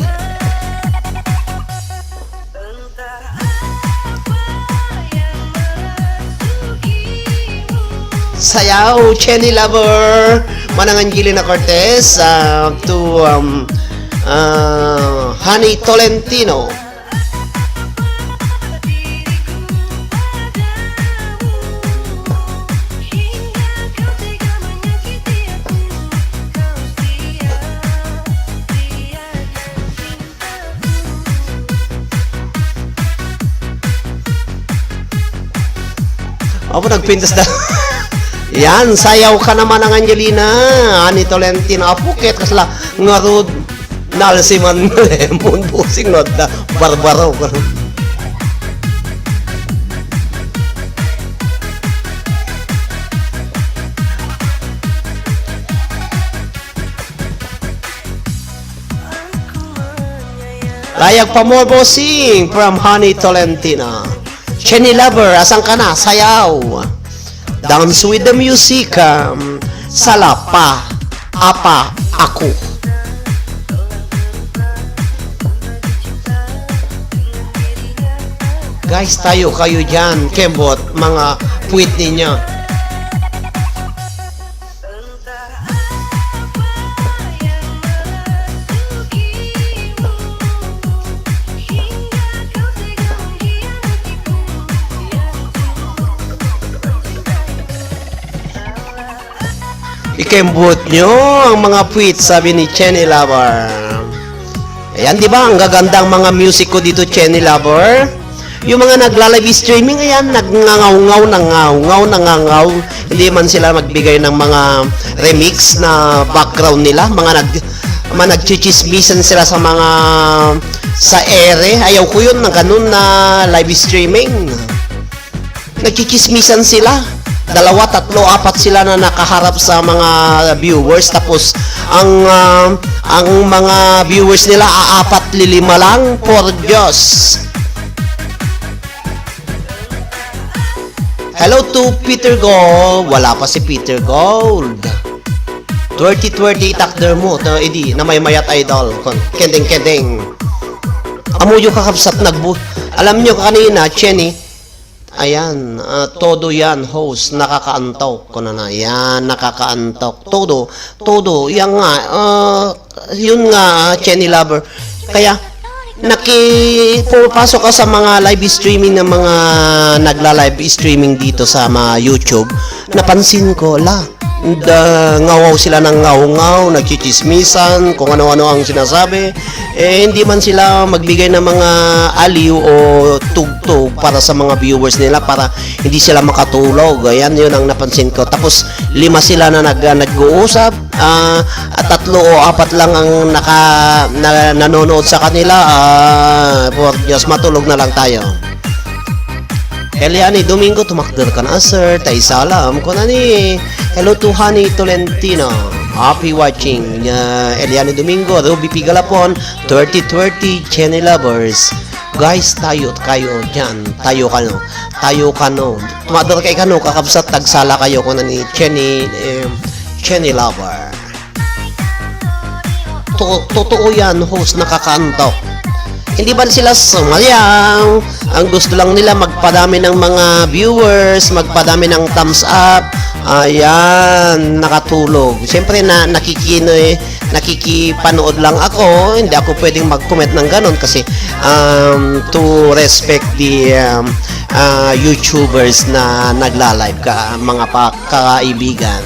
Sayaw, Chenny Lover. Manangan Gilina Cortez to Honey Tolentino. Ako nagpintas na. Yan, sayaw ka naman ang Angelina. Ani Tolentino. Apukit kasla ngarod nalsiman lemon pusing no da barbaro. Layag pa more bossing from Honey Tolentino. Chenny Lover, asan ka na? Sayaw. Dance with the music. Salapa. Apa. Ako. Guys, tayo kayo dyan. Kembot, mga puwit ninyo. Ikembot nyo ang mga puwit, sabi ni Chenny Lover. Ayan, di ba? Ang gagandang mga music ko dito, Chenny Lover. Yung mga nagla-live streaming, ayan, nangangaw. Hindi man sila magbigay ng mga remix na background nila. Mga nagchichismisan sila sa ere. Ayaw ko yun ng ganun na live streaming. Nagchichismisan sila. 2, 3, 4 sila na nakaharap sa mga viewers, tapos ang mga viewers nila 4, 5 lang, por Diyos. Hello to Peter Gold. Wala pa si Peter Gold. 2020 takder mo edi na may mayat idol kending amuyo kakapsat alam nyo kanina, Chenny. Ayan, todo yan, host, nakakaantok ko na. Yan, nakakaantok. Todo, yan nga, yun nga, Chenny Lover. Kaya, pumapasok ka sa mga live streaming ng mga nagla-live streaming dito sa mga YouTube, napansin ko, ngawaw sila ng ngaw-ngaw, nagchichismisan, kung ano-ano ang sinasabi. Hindi man sila magbigay ng mga aliw o tugtog para sa mga viewers nila, para hindi sila makatulog. Ayan, yun ang napansin ko. Tapos 5 sila na nag-uusap, at 3 o 4 lang ang nanonood sa kanila. For Diyos, matulog na lang tayo. Eliani Domingo, tumakder ka na, sir. Tay salam ko na ni. Hello to Honey Tolentino. Happy watching. Eliani Domingo, Ruby Pigalapon, 3020 Chenny Lovers. Guys, tayo kayo dyan. Tayo kano. Tumakder kay kano, kakabsat, tagsala kayo ko na ni Chenny Lover. Totoo yan, host, nakakantok. Hindi ba sila sumayaw? Ang gusto lang nila magpadami ng mga viewers, magpadami ng thumbs up. Ayan, nakatulog. Siyempre nakikipanood lang ako. Hindi ako pwedeng mag-comment ng ganon kasi to respect the YouTubers na nagla-live mga kaibigan.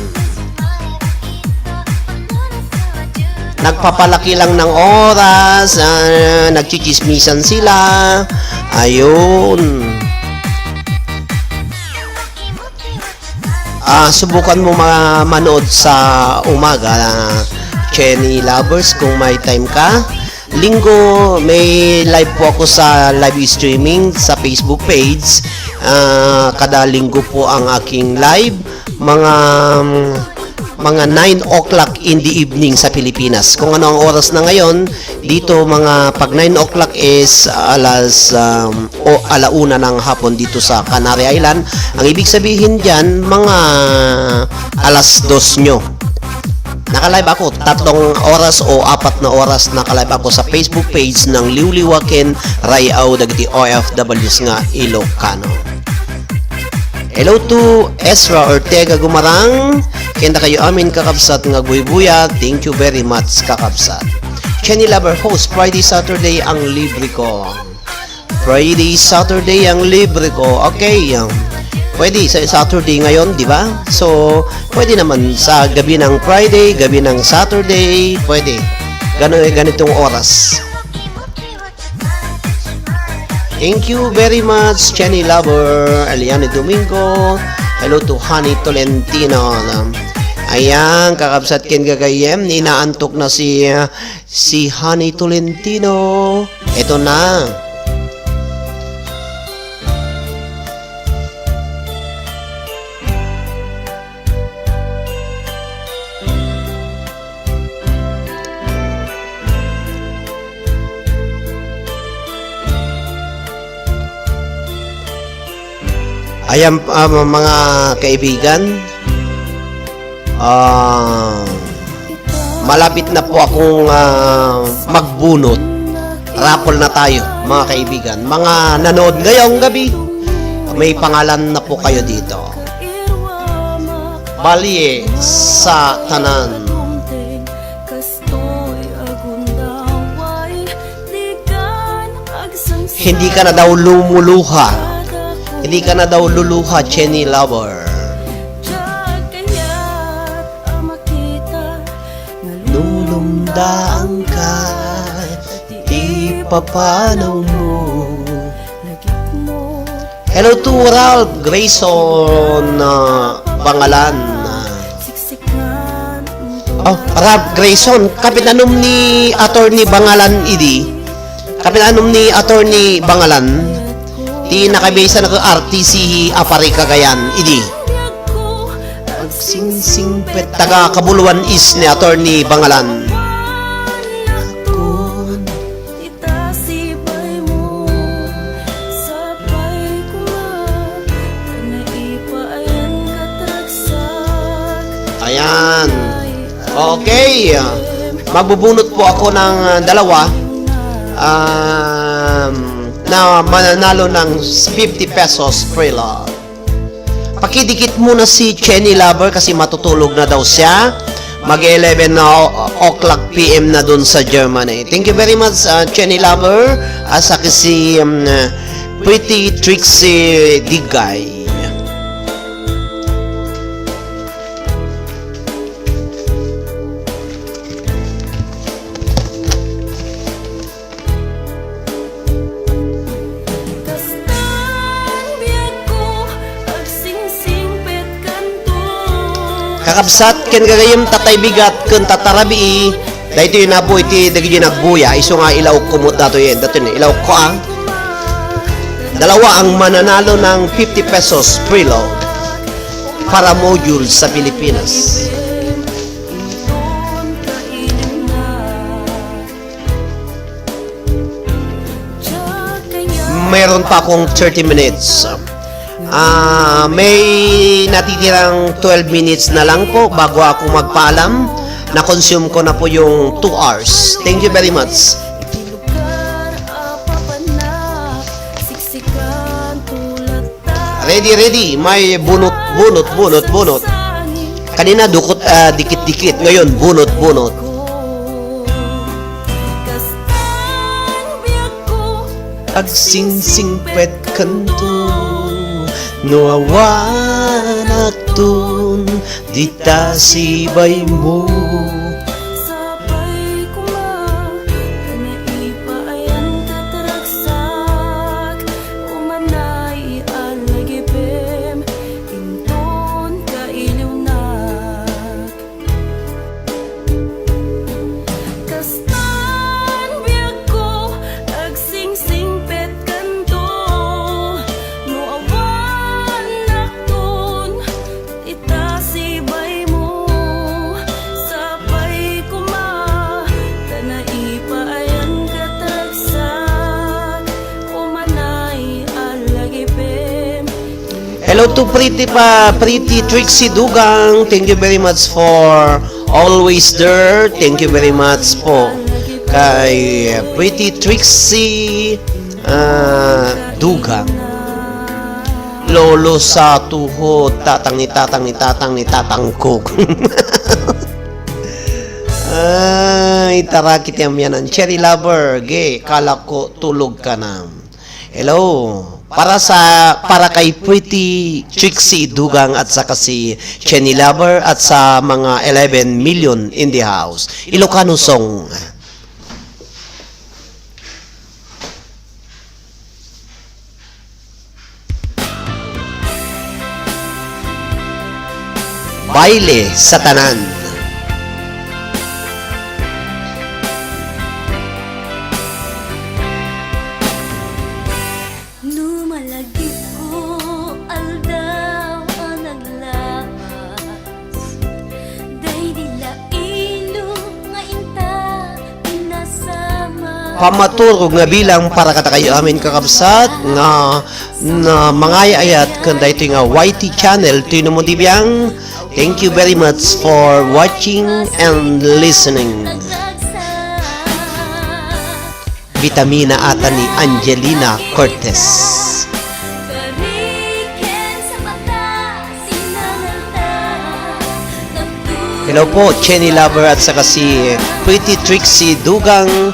Nagpapalaki lang ng oras, nagchichismisan sila. Ayun. Subukan mo manood sa umaga, Chenny Lovers, kung may time ka. Linggo, may live po ako sa live streaming sa Facebook page. Kada linggo po ang aking live. Mga 9 o'clock in the evening sa Pilipinas. Kung ano ang oras na ngayon, dito pag 9 o'clock is alauna ng hapon dito sa Canary Island. Ang ibig sabihin dyan, mga 2:00 nyo. Nakalive ako, 3 oras o 4 na oras nakalive ako sa Facebook page ng Liwliwaken Rayaw dagiti OFWs nga Ilocano. Hello to Ezra Ortega Gumarang. Kenda kayo amin kakabsat nga buy-buya. Thank you very much kakabsat. Chenny Lover host, Friday, Saturday ang libre ko. Friday, Saturday ang libre ko. Okay, pwede sa Saturday ngayon, di ba? So, pwede naman sa gabi ng Friday, gabi ng Saturday, pwede. Ganitong oras. Thank you very much, Chenny Lover, Eliane Domingo. Hello to Honey Tolentino. Ayan, kakabsat ken gagayem, inaantok na si Honey Tolentino. Ito na. Ayan, mga kaibigan, malapit na po akong magbunot. raffle na tayo, mga kaibigan. Mga nanood ngayong gabi, may pangalan na po kayo dito. Bali sa tanan. Hindi ka na daw lumuluha. Hindi ka na daw luluha, Jenny Lover. Lulumdaan ka, di papanaw mo. Hello to Ralph Grayson Bangalan. Oh, Ralph Grayson, kapitanom ni Attorney Bangalan idi. Kapitanom ni Attorney Bangalan. Ti nakabisa na RTC Apari Cagayan idi. Sing pet taga Kabuluan is ni Attorney Bangalan. Ayan. Okay. Magbubunot po ako ng dalawa na mananalo ng 50 pesos free love. Pakidikit muna si Jenny Lover kasi matutulog na daw siya. Mag-11 na o'clock PM na dun sa Germany. Thank you very much, Jenny Lover. Asa kasi Pretty Trixie Digay. Kakabsat ken gagayem tatay bigat ken tatarabi dahito yun na po iti dagi nagbuya iso nga ilaw kumot dato yun dato yun ilaw ko dalawa ang mananalo ng 50 pesos preload para module sa Pilipinas. Meron pa akong 30 minutes. May natitirang 12 minutes na lang po bago ako magpaalam. Na-consume ko na po yung 2 hours. Thank you very much. Ready. May bunot. Kanina dukot dikit-dikit. Ngayon bunot. Agsingsingpet kanto nuawanak tun dita sibay mo. Sabay kuma kanaipayan kataragsak umanay alagipem inton kailiwnak kastan biag ko agsingsingpet kanto nuawan nakton itasibay mo sabay kuma kanaipayan kataragsak umanay alagipem. Hello to Pretty Trixie Dugang. Thank you very much for always there. Thank you very much po kay Pretty Trixie Dugang. Lolo sa tuhod, tatang ni tatang ko. Ay, tarakit yan ang Cherry Lover. Ge, kala ko tulog ka na. Hello. Para kay Pretty Trixie Dugang at saka si Jenny Lover at sa mga 11 million in the house. Ilocano song. Baile sa tanan. Numalagi ko aldaw ang naglabas day dila ilo nga inta pinasama Pamaturog nga bilang para katakayo amin kakabsat nga mga ayat kanda ito nga YT channel tino mo dibiyang. Thank you very much for watching and listening. Vitamina ata ni Angelina Cortez. Karikin sa mata, sinanganta. Hello po, Chenny Lover at saka si Pretty Trixie Dugang.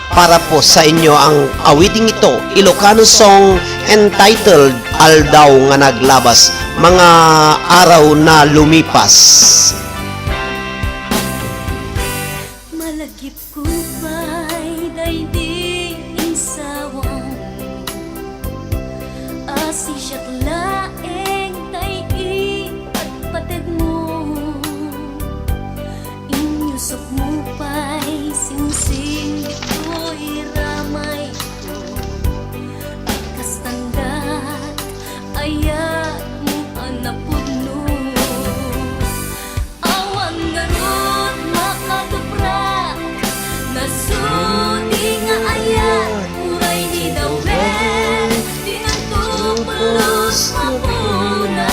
Para po sa inyo ang awiting ito, Ilocano song entitled Aldaw nga naglabas, mga araw na lumipas. Malagip ko ba'y daigdig insawang asi siya't laeng taig at patid mo inyusok mo pa'y singsing ito'y ramay ko at kastandat ayat mo anapuno awan garot makatuprak nasudi nga ayat uray ni dawen tinagtupulos mapunas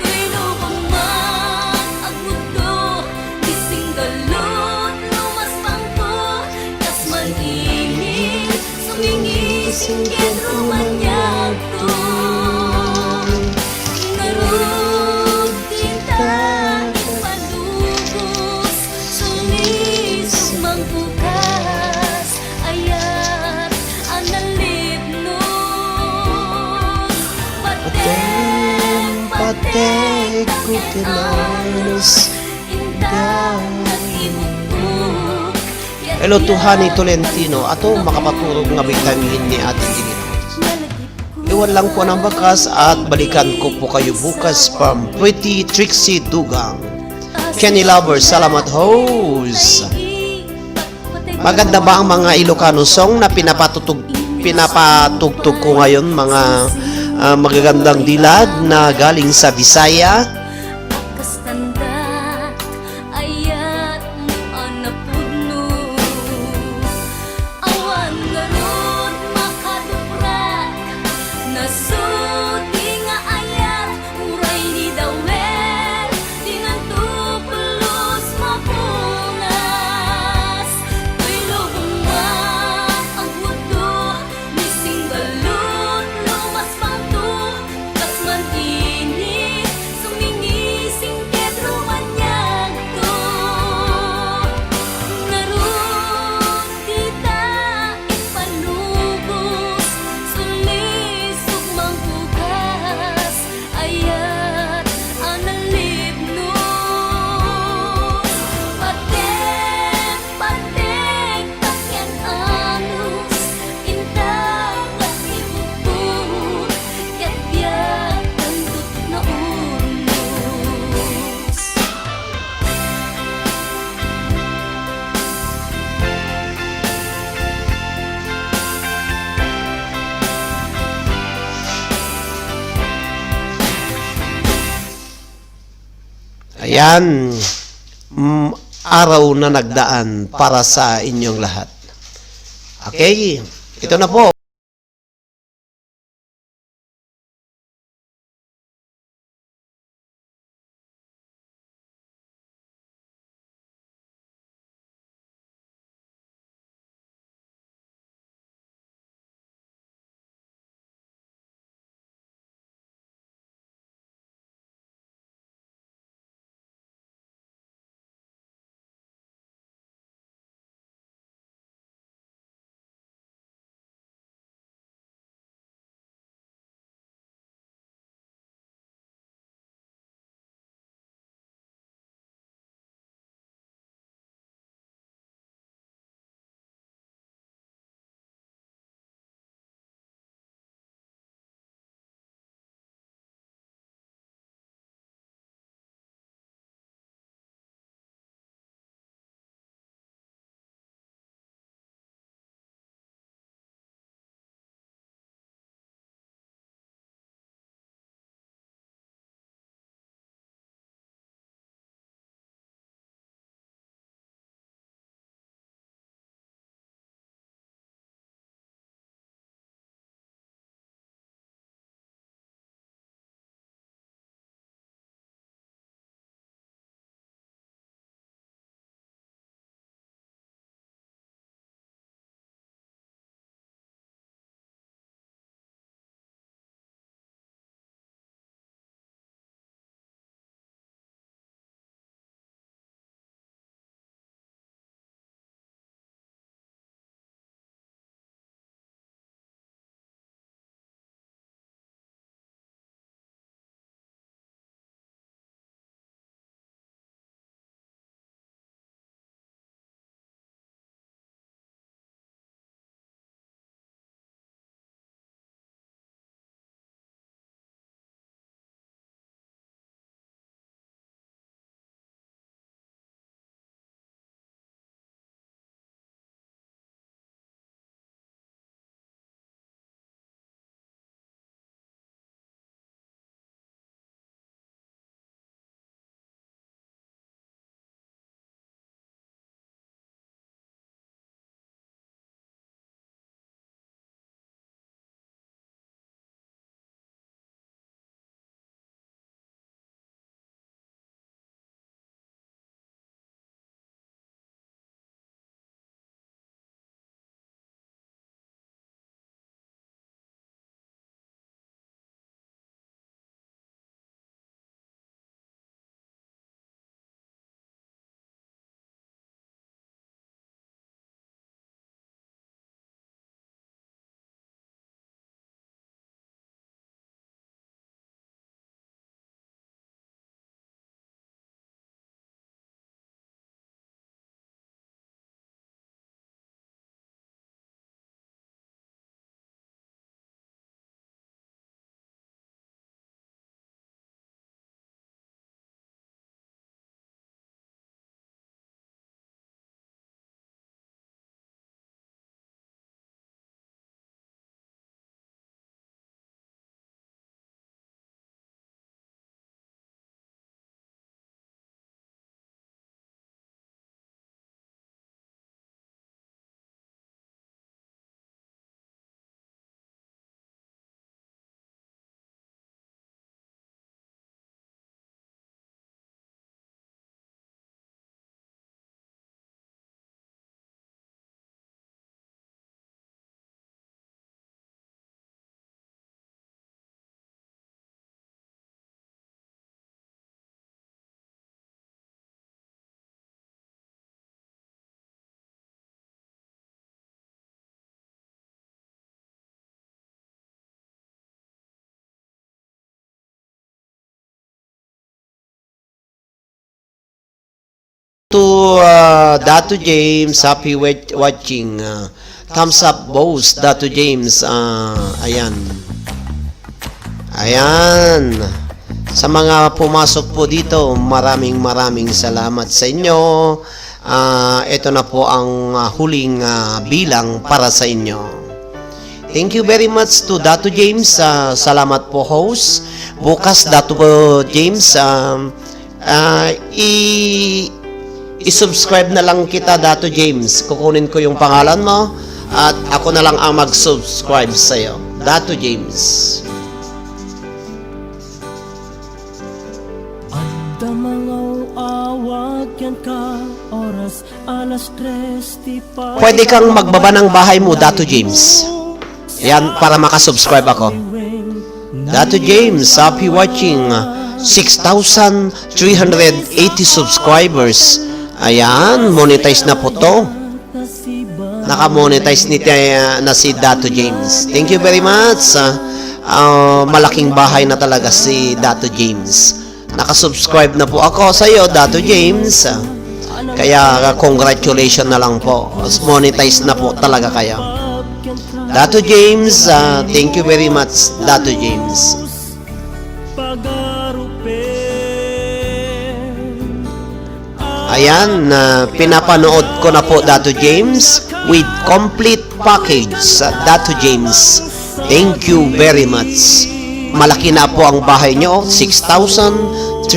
tuwino man agmudo gising galot lumas pangko kas man init sumingising ken rumanyag to Ingarod kita ipalubos sulis mangbukas ayat analipnos patek ko kinanos indang nag-imugtog Hello to Honey Tolentino. Ato makapaturog nga vitamin ni Ate Angelina. Iwan lang po ng bakas at balikan ko po kayo bukas from Pretty Trixie Dugang. Kenny Lover, salamat host. Maganda ba ang mga Ilocano song na pinapatugtog ko ngayon, mga magagandang dilad na galing sa Visaya? kastandat ayat mo anapudno awan garot makaduprak nasudi nga ayat uray ni dawen tinagtupulos mapunas tuwilo man ang mudo mising galot lumas pangto kas man init sumingising ket rumanyag to narod kita ipalubos sulisog mangbukas ayat analipnos patek takyan anus intang at ibutbut ket biyak tandut na unos Ayan, araw na nagdaan para sa inyong lahat. Okay, ito na po. Dato James, happy watching. Thumbs up, boss, Dato James. Ayan. Ayan. Sa mga pumasok po dito, maraming salamat sa inyo. Ito na po ang huling bilang para sa inyo. Thank you very much to Dato James. Salamat po, host. Bukas, Dato James, i-subscribe na lang kita, Dato James. Kukunin ko yung pangalan mo at ako na lang ang mag-subscribe sa'yo, Dato James. Pwede kang magbaba ng bahay mo, Dato James. Yan, para makasubscribe ako. Dato James, happy watching. 6,380 subscribers. Ayan, monetize na po to. Naka-monetize na si Dato James. Thank you very much. Malaking bahay na talaga si Dato James. Nakasubscribe na po ako sa iyo, Dato James. Kaya congratulations na lang po. Monetize na po talaga kayo. Dato James, thank you very much, Dato James. Ayan, pinapanood ko na po, Dato James, with complete package, Dato James. Thank you very much. Malaki na po ang bahay nyo, 6,380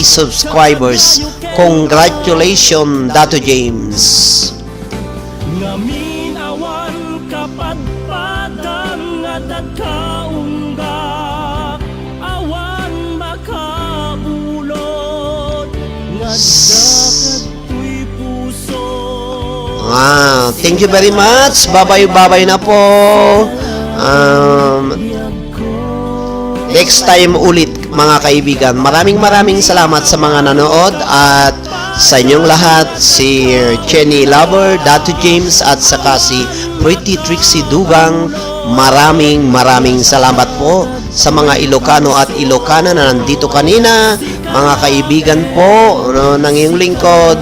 subscribers. Congratulations, Dato James. Ngamin awan kapadpadan nga dagkaungga awan makabulod nga dagkatoy puso. Thank you very much. Bye-bye na po. Next time ulit, mga kaibigan. Maraming salamat sa mga nanood at sa inyong lahat, si Jenny Lover, Dato James at saka si Pretty Trixie Dugang. Maraming salamat po sa mga Ilocano at Ilocana na nandito kanina. Mga kaibigan po ng iyong lingkod.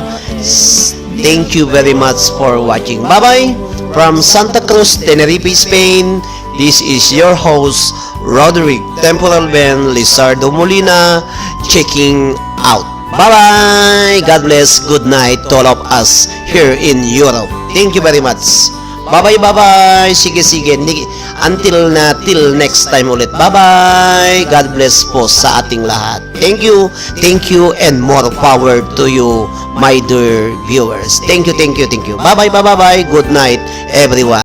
Thank you very much for watching. Bye-bye from Santa Cruz, Tenerife, Spain. This is your host, Roderick Temporal Ben Lizardo Molina, checking out. Bye-bye! God bless. Good night to all of us here in Europe. Thank you very much. Bye-bye. Sige. Till next time ulit. Bye-bye. God bless po sa ating lahat. Thank you, and more power to you, my dear viewers. Thank you. Bye-bye. Good night, everyone.